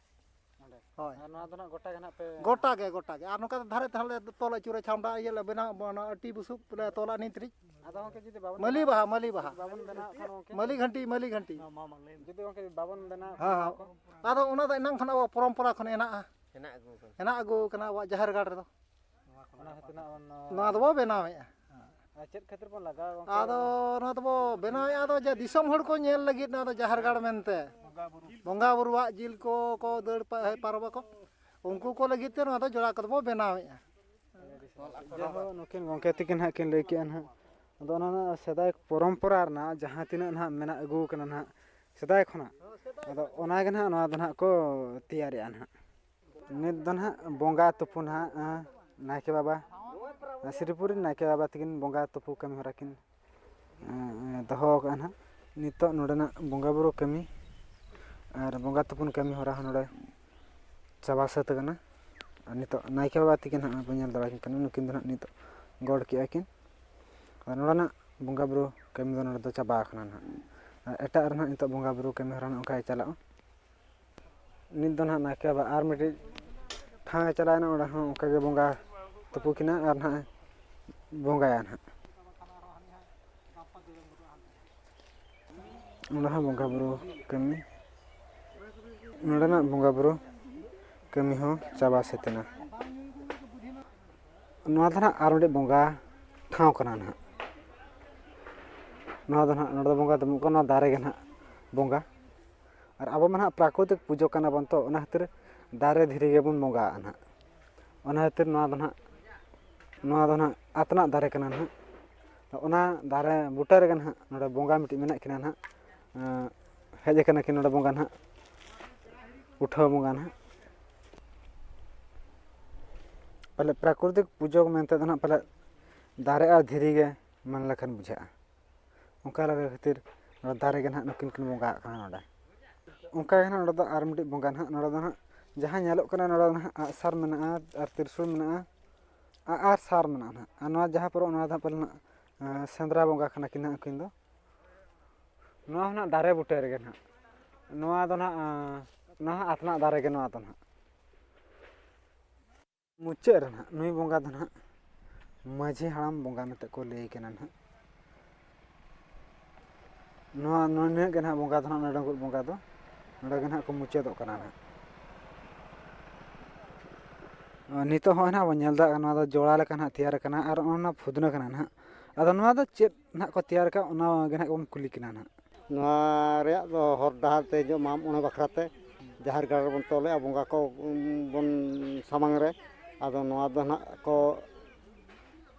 ᱚᱸᱰᱮ? ᱦᱳᱭ᱾ ᱟᱨ ᱱᱚᱣᱟ ᱫᱚ ᱱᱟᱦᱟᱜ ᱜᱚᱴᱟ ᱜᱮ ᱱᱟᱦᱟᱜ ᱯᱮ? ᱜᱚᱴᱟ ᱜᱮ, ᱜᱚᱴᱟ ᱜᱮ᱾ ᱟᱨ ᱱᱚᱝᱠᱟ ᱫᱷᱟᱨᱮ ᱫᱷᱟᱨᱮ ᱞᱮ ᱛᱚᱞ ᱟᱹᱪᱩᱨᱟ, ᱪᱷᱟᱢᱰᱟ ᱤᱭᱟᱹ ᱞᱮ ᱵᱮᱱᱟᱣ, ᱚᱱᱟ ᱟᱹᱴᱤ ᱵᱩᱥᱩᱵ ᱞᱮ ᱛᱚᱞᱟ ᱱᱤᱛ ᱨᱤᱡ᱾ ᱟᱫᱚ ᱜᱚᱢᱠᱮ, ᱡᱩᱫᱤ ᱵᱟᱵᱚᱱ ᱢᱟᱹᱞᱤ ᱵᱮᱱᱟᱣ, ᱵᱟᱦᱟ, ᱢᱟᱹᱞᱤ ᱵᱟᱦᱟ᱾ ᱡᱩᱫᱤ ᱵᱟᱵᱚᱱ ᱵᱮᱱᱟᱣ ᱠᱷᱟᱱ ᱜᱚᱢᱠᱮ? ᱢᱟᱹᱞᱤ ᱜᱷᱟᱱᱴᱤ, ᱢᱟᱹᱞᱤ ᱜᱷᱟᱱᱴᱤ᱾ ᱡᱩᱫᱤ ᱜᱚᱢᱠᱮ ᱵᱟᱵᱚᱱ ᱵᱮᱱᱟᱣ ᱦᱮᱸ, ᱠᱷᱟᱱ ᱦᱮᱸ᱾ ᱱᱚᱣᱟ ᱠᱚ? ᱟᱫᱚ ᱚᱱᱟ ᱫᱚ ᱮᱱᱟᱝ ᱠᱷᱚᱱ ᱟᱵᱚ ᱯᱚᱨᱚᱢᱯᱚᱨᱟ ᱠᱷᱚᱱ ᱦᱮᱱᱟᱜᱼᱟ᱾ ᱦᱮᱱᱟᱜ ᱟᱹᱜᱩ ᱟᱠᱟᱱᱟ᱾ ᱦᱮᱱᱟᱜ ᱟᱹᱜᱩ ᱟᱠᱟᱱᱟ ᱟᱵᱚᱣᱟᱜ ᱡᱟᱦᱮᱨ ᱜᱟᱲ ᱨᱮᱫᱚ᱾ ᱚᱱᱟ ᱠᱷᱟᱹᱛᱤᱨ ᱱᱟᱜ ᱵᱚᱱ ᱱᱚᱣᱟ ᱫᱚᱵᱚ ᱵᱮᱱᱟᱣᱮᱫᱼᱟ᱾ ᱟᱨ ᱪᱮᱫ ᱠᱷᱟᱹᱛᱤᱨ ᱵᱚᱱ ᱞᱟᱜᱟᱣᱟ ᱜᱚᱢᱠᱮ? ᱟᱫᱚ ᱱᱚᱣᱟ ᱫᱚᱵᱚ ᱵᱮᱱᱟᱣᱮᱫᱼᱟ, ᱟᱫᱚ ᱡᱮ ᱫᱤᱥᱚᱢ ᱦᱚᱲ ᱠᱚ ᱧᱮᱞ ᱞᱟᱹᱜᱤᱫ ᱱᱚᱣᱟ ᱫᱚ ᱡᱟᱦᱮᱨ ᱜᱟᱲ ᱢᱮᱱᱛᱮ᱾ ᱵᱚᱸᱜᱟ ᱵᱩᱨᱩᱣᱟᱜ ᱡᱤᱞ ᱠᱚ, ᱠᱚ ᱫᱟᱹᱲ ᱯᱟ-, ᱯᱟᱨᱚᱵᱟ ᱠᱚ, ᱩᱱᱠᱩ ᱠᱚ ᱞᱟᱹᱜᱤᱫ ᱛᱮ ᱱᱚᱣᱟ ᱫᱚ ᱡᱚᱲᱟ ᱠᱚᱫᱚ ᱵᱚ ᱵᱮᱱᱟᱣᱮᱫᱼᱟ᱾ ᱡᱟᱭᱦᱳᱠ, ᱱᱩᱠᱤᱱ ᱜᱚᱢᱠᱮ ᱛᱤᱠᱤᱱ ᱦᱟᱸᱜ ᱠᱤᱱ ᱞᱟᱹᱭ ᱠᱮᱜᱼᱟ ᱱᱟᱦᱟᱜ, ᱟᱫᱚ ᱚᱱᱟ ᱨᱮᱱᱟᱜ ᱥᱮᱫᱟᱭ ᱯᱚᱨᱚᱢᱯᱚᱨᱟ ᱨᱮᱱᱟᱜ ᱡᱟᱦᱟᱸ ᱛᱤᱱᱟᱹᱜ ᱱᱟᱦᱟᱜ ᱢᱮᱱᱟᱜ ᱟᱹᱜᱩ ᱟᱠᱟᱱᱟ ᱱᱟᱦᱟᱜ ᱥᱮᱫᱟᱭ ᱠᱷᱚᱱᱟᱜ, ᱟᱫᱚ ᱚᱱᱟᱜᱮ ᱱᱟᱦᱟᱜ ᱱᱚᱣᱟ ᱫᱚ ᱱᱟᱦᱟᱜ ᱠᱚ ᱛᱮᱭᱟᱨᱮᱜᱼᱟ ᱱᱟᱦᱟᱜ᱾ ᱱᱤᱛ ᱫᱚ ᱱᱟᱦᱟᱜ ᱵᱚᱸᱜᱟ ᱛᱩᱯᱩ ᱱᱟᱦᱟᱜ, ᱟᱸ, ᱱᱟᱭᱠᱮ ᱵᱟᱵᱟ, ᱥᱨᱤᱯᱩᱨ ᱨᱮᱱ ᱱᱟᱭᱠᱮ ᱵᱟᱵᱟ ᱛᱟᱹᱠᱤᱱ ᱵᱚᱸᱜᱟ ᱛᱩᱯᱩ ᱠᱟᱹᱢᱤ ᱦᱚᱨᱟ ᱠᱤᱱ, ᱟᱸ, ᱫᱚᱦᱚ ᱟᱠᱟᱫᱼᱟ ᱱᱟᱦᱟᱜ᱾ ᱱᱤᱛᱚᱜ ᱱᱚᱰᱮᱱᱟᱜ ᱵᱚᱸᱜᱟ ᱵᱩᱨᱩ ᱠᱟᱹᱢᱤ ᱟᱨ ᱵᱚᱸᱜᱟ ᱛᱩᱯᱩᱱ ᱠᱟᱹᱢᱤ ᱦᱚᱨᱟ ᱦᱚᱸ ᱱᱚᱰᱮ ᱪᱟᱵᱟ ᱥᱟᱹᱛ ᱟᱠᱟᱱᱟ᱾ ᱟᱨ ᱱᱤᱛᱚᱜ ᱱᱟᱭᱠᱮ ᱵᱟᱵᱟ ᱛᱤᱠᱤᱱ ᱦᱟᱸᱜ ᱵᱚᱱ ᱧᱮᱞ ᱫᱟᱲᱮᱭᱟᱠᱤᱱ ᱠᱟᱱᱟ, ᱱᱩᱠᱤᱱ ᱫᱚ ᱦᱟᱸᱜ ᱱᱤᱛᱚᱜ ᱜᱚᱰ ᱠᱮᱜᱼᱟ ᱠᱤᱱ᱾ ᱟᱨ ᱱᱚᱰᱮᱱᱟᱜ ᱵᱚᱸᱜᱟ ᱵᱩᱨᱩ ᱠᱟᱹᱢᱤ ᱫᱚ ᱱᱚᱰᱮ ᱫᱚ ᱪᱟᱵᱟ ᱟᱠᱟᱱᱟ ᱱᱟᱦᱟᱜ᱾ ᱟᱨ ᱮᱴᱟᱜ ᱨᱮ ᱱᱟᱦᱟᱜ ᱱᱤᱛᱚᱜ ᱵᱚᱸᱜᱟ ᱵᱩᱨᱩ ᱠᱟᱹᱢᱤ ᱦᱚᱨᱟ ᱱᱟᱦᱟᱜ ᱚᱱᱠᱟ ᱜᱮ ᱪᱟᱞᱟᱜᱼᱟ᱾ ᱱᱤᱛ ᱫᱚ ᱱᱟᱦᱟᱜ ᱱᱟᱭᱠᱮ ᱵᱟᱵᱟ ᱟᱨ ᱢᱤᱫᱴᱤᱡ ᱴᱷᱟᱶ ᱮ ᱪᱟᱞᱟᱣᱮᱱᱟ, ᱚᱸᱰᱮ ᱦᱚᱸ ᱚᱱᱠᱟ ᱜᱮ ᱵᱚᱸᱜᱟ ᱛᱩᱯᱩ ᱠᱤᱱᱟ ᱟᱨ ᱱᱟᱦᱟᱜ ᱮ ᱵᱚᱸᱜᱟᱭᱟ ᱱᱟᱦᱟᱜ᱾ ᱚᱸᱰᱮ ᱦᱚᱸ ᱵᱚᱸᱜᱟ ᱵᱩᱨᱩ ᱠᱟᱹᱢᱤ, ᱱᱚᱰᱮᱱᱟᱜ ᱵᱚᱸᱜᱟ ᱵᱩᱨᱩ ᱠᱟᱹᱢᱤ ᱦᱚᱸ ᱪᱟᱵᱟ ᱥᱟᱹᱛ ᱮᱱᱟ᱾ ᱱᱚᱣᱟ ᱫᱚ ᱱᱟᱦᱟᱜ ᱟᱨ ᱢᱤᱫᱴᱤᱡ ᱵᱚᱸᱜᱟ ᱴᱷᱟᱶ ᱠᱟᱱᱟ ᱱᱟᱦᱟᱜ᱾ ᱱᱚᱣᱟ ᱫᱚ ᱱᱟᱦᱟᱜ, ᱱᱚᱰᱮ ᱫᱚ ᱵᱚᱸᱜᱟ ᱫᱩᱲᱩᱵ ᱠᱟᱱᱟ, ᱱᱚᱣᱟ ᱫᱟᱨᱮ ᱜᱮ ᱱᱟᱦᱟᱜ ᱵᱚᱸᱜᱟ᱾ ᱟᱨ ᱟᱵᱚ ᱢᱟ ᱱᱟᱦᱟᱜ ᱯᱨᱟᱠᱨᱤᱛᱤᱠ ᱯᱩᱡᱟᱹ ᱠᱟᱱᱟ ᱵᱚᱱ, ᱛᱚ ᱚᱱᱟ ᱠᱷᱟᱹᱛᱤᱨ ᱫᱟᱨᱮ ᱫᱷᱤᱨᱤ ᱜᱮᱵᱚᱱ ᱵᱚᱸᱜᱟᱜᱼᱟ ᱱᱟᱦᱟᱜ᱾ ᱚᱱᱟ ᱠᱷᱟᱹᱛᱤᱨ ᱱᱚᱣᱟ ᱫᱚ ᱱᱟᱦᱟᱜ, ᱱᱚᱣᱟ ᱫᱚ ᱱᱟᱦᱟᱜ ᱟᱛᱱᱟᱜ ᱫᱟᱨᱮ ᱠᱟᱱᱟ ᱱᱟᱦᱟᱜ᱾ ᱚᱱᱟ ᱫᱟᱨᱮ ᱵᱩᱴᱟᱹ ᱨᱮᱜᱮ ᱱᱟᱦᱟᱜ ᱱᱚᱰᱮ ᱵᱚᱸᱜᱟ ᱢᱤᱫᱴᱤᱡ ᱢᱮᱱᱟᱜ ᱠᱤᱱᱟ ᱱᱟᱦᱟᱜ᱾ ᱮᱸ, ᱦᱮᱡ ᱟᱠᱟᱱᱟ ᱠᱤᱱ ᱱᱚᱰᱮ ᱵᱚᱸᱜᱟ ᱱᱟᱦᱟᱜ, ᱩᱴᱷᱟᱹᱣ ᱵᱚᱸᱜᱟ ᱱᱟᱦᱟᱜ᱾ ᱯᱟᱞᱮ ᱯᱨᱟᱠᱨᱤᱛᱤᱠ ᱯᱩᱡᱟᱹ ᱢᱮᱱᱛᱮ ᱫᱚ ᱱᱟᱦᱟᱜ ᱯᱟᱞᱮ ᱫᱟᱨᱮ ᱟᱨ ᱫᱷᱤᱨᱤ ᱜᱮ ᱢᱮᱱ ᱞᱮᱠᱷᱟᱱ ᱵᱩᱡᱷᱟᱹᱜᱼᱟ᱾ ᱚᱱᱠᱟ ᱞᱮᱠᱟ ᱠᱷᱟᱹᱛᱤᱨ ᱱᱚᱰᱮ ᱫᱟᱨᱮ ᱜᱮ ᱱᱟᱦᱟᱜ ᱱᱩᱠᱤᱱ ᱠᱤᱱ ᱵᱚᱸᱜᱟ ᱟᱜ ᱠᱟᱱᱟ ᱱᱚᱰᱮ᱾ ᱚᱱᱠᱟ ᱜᱮ ᱱᱟᱦᱟᱜ ᱱᱚᱰᱮ ᱫᱚ ᱟᱨ ᱢᱤᱫᱴᱤᱡ ᱵᱚᱸᱜᱟ ᱱᱟᱦᱟᱜ, ᱱᱚᱰᱮ ᱫᱚ ᱱᱟᱦᱟᱜ ᱡᱟᱦᱟᱸ ᱧᱮᱞᱚᱜ ᱠᱟᱱᱟ, ᱱᱚᱰᱮ ᱫᱚ ᱱᱟᱦᱟᱜ ᱟᱜᱼᱥᱟᱨ ᱢᱮᱱᱟᱜᱼᱟ ᱟᱨ ᱛᱤᱨᱥᱩᱞ ᱢᱮᱱᱟᱜᱼᱟ, ᱟᱨ, ᱟᱨ ᱥᱟᱨ ᱢᱮᱱᱟᱜᱼᱟ ᱱᱟᱦᱟᱜ᱾ ᱟᱨ ᱱᱚᱣᱟ ᱡᱟᱦᱟᱸ ᱯᱚᱨᱚᱵᱽ, ᱱᱚᱣᱟ ᱫᱚ ᱦᱟᱸᱜ ᱯᱟᱞᱮ ᱱᱟᱦᱟᱜ, ᱮᱸ, ᱥᱮᱸᱫᱽᱨᱟ ᱵᱚᱸᱜᱟ ᱠᱟᱱᱟ ᱠᱤᱱ ᱱᱟᱦᱟᱜ ᱩᱱᱠᱤᱱ ᱫᱚ᱾ ᱱᱚᱣᱟ ᱦᱚᱸ ᱱᱟᱦᱟᱜ ᱫᱟᱨᱮ ᱵᱩᱴᱟᱹ ᱨᱮᱜᱮ ᱱᱟᱦᱟᱜ᱾ ᱱᱚᱣᱟ ᱫᱚ ᱱᱟᱦᱟᱜ, ᱮᱸ, ᱱᱚᱣᱟ ᱦᱚᱸ ᱟᱛᱱᱟᱜ ᱫᱟᱨᱮ ᱜᱮ ᱱᱚᱣᱟ ᱫᱚ ᱱᱟᱦᱟᱜ᱾ ᱢᱩᱪᱟᱹᱫ ᱨᱮ ᱱᱟᱦᱟᱜ ᱱᱩᱭ ᱵᱚᱸᱜᱟ ᱫᱚ ᱱᱟᱦᱟᱜ ᱢᱟᱹᱡᱷᱤ ᱦᱟᱲᱟᱢ ᱵᱚᱸᱜᱟ ᱢᱮᱱᱛᱮ ᱠᱚ ᱞᱟᱹᱭ ᱠᱟᱱᱟ ᱱᱟᱦᱟᱜ᱾ ᱱᱚᱣᱟ, ᱱᱚᱣᱟ ᱱᱤᱱᱟᱹᱜ ᱜᱮ ᱱᱟᱦᱟᱜ ᱵᱚᱸᱜᱟ ᱫᱚ ᱱᱟᱦᱟᱜ, ᱱᱚᱰᱮ ᱰᱟᱹᱝᱜᱩᱲ ᱵᱚᱸᱜᱟ ᱫᱚ ᱱᱚᱰᱮ ᱜᱮ ᱱᱟᱦᱟᱜ ᱠᱚ ᱢᱩᱪᱟᱹᱫᱚᱜ ᱠᱟᱱᱟ ᱱᱟᱦᱟᱜ᱾ ᱱᱤᱛᱚᱜ ᱦᱚᱸ ᱱᱟᱦᱟᱜ ᱵᱚᱱ ᱧᱮᱞ ᱮᱫᱟ, ᱱᱚᱣᱟ ᱫᱚ ᱡᱚᱲᱟ ᱞᱮᱠᱟ ᱱᱟᱦᱟᱜ ᱛᱮᱭᱟᱨ ᱟᱠᱟᱱᱟ ᱟᱨ ᱚᱱᱟ ᱯᱷᱩᱫᱱᱟᱹ ᱠᱟᱱᱟ ᱱᱟᱦᱟᱜ᱾ ᱟᱫᱚ ᱱᱚᱣᱟ ᱫᱚ ᱪᱮᱫ ᱱᱟᱦᱟᱜ ᱠᱚ ᱛᱮᱭᱟᱨ ᱟᱠᱟᱫ, ᱚᱱᱟ ᱜᱮ ᱱᱟᱦᱟᱜ ᱵᱚᱱ ᱠᱩᱞᱤ ᱠᱤᱱᱟ ᱱᱟᱦᱟᱜ᱾ ᱱᱚᱣᱟ ᱨᱮᱭᱟᱜ ᱫᱚ ᱦᱚᱨ ᱰᱟᱦᱟᱨ ᱛᱮ ᱦᱤᱡᱩᱜ ᱢᱟᱜ ᱢᱚᱬᱮ ᱵᱟᱠᱷᱨᱟ ᱛᱮ ᱡᱟᱦᱮᱨ ᱜᱟᱲ ᱨᱮᱵᱚᱱ ᱛᱚᱞᱮᱜᱼᱟ, ᱵᱚᱸᱜᱟ ᱠᱚ, ᱩᱢ, ᱵᱚᱱ ᱥᱟᱢᱟᱝ ᱨᱮ᱾ ᱟᱫᱚ ᱱᱚᱣᱟ ᱫᱚ ᱱᱟᱦᱟᱜ ᱠᱚ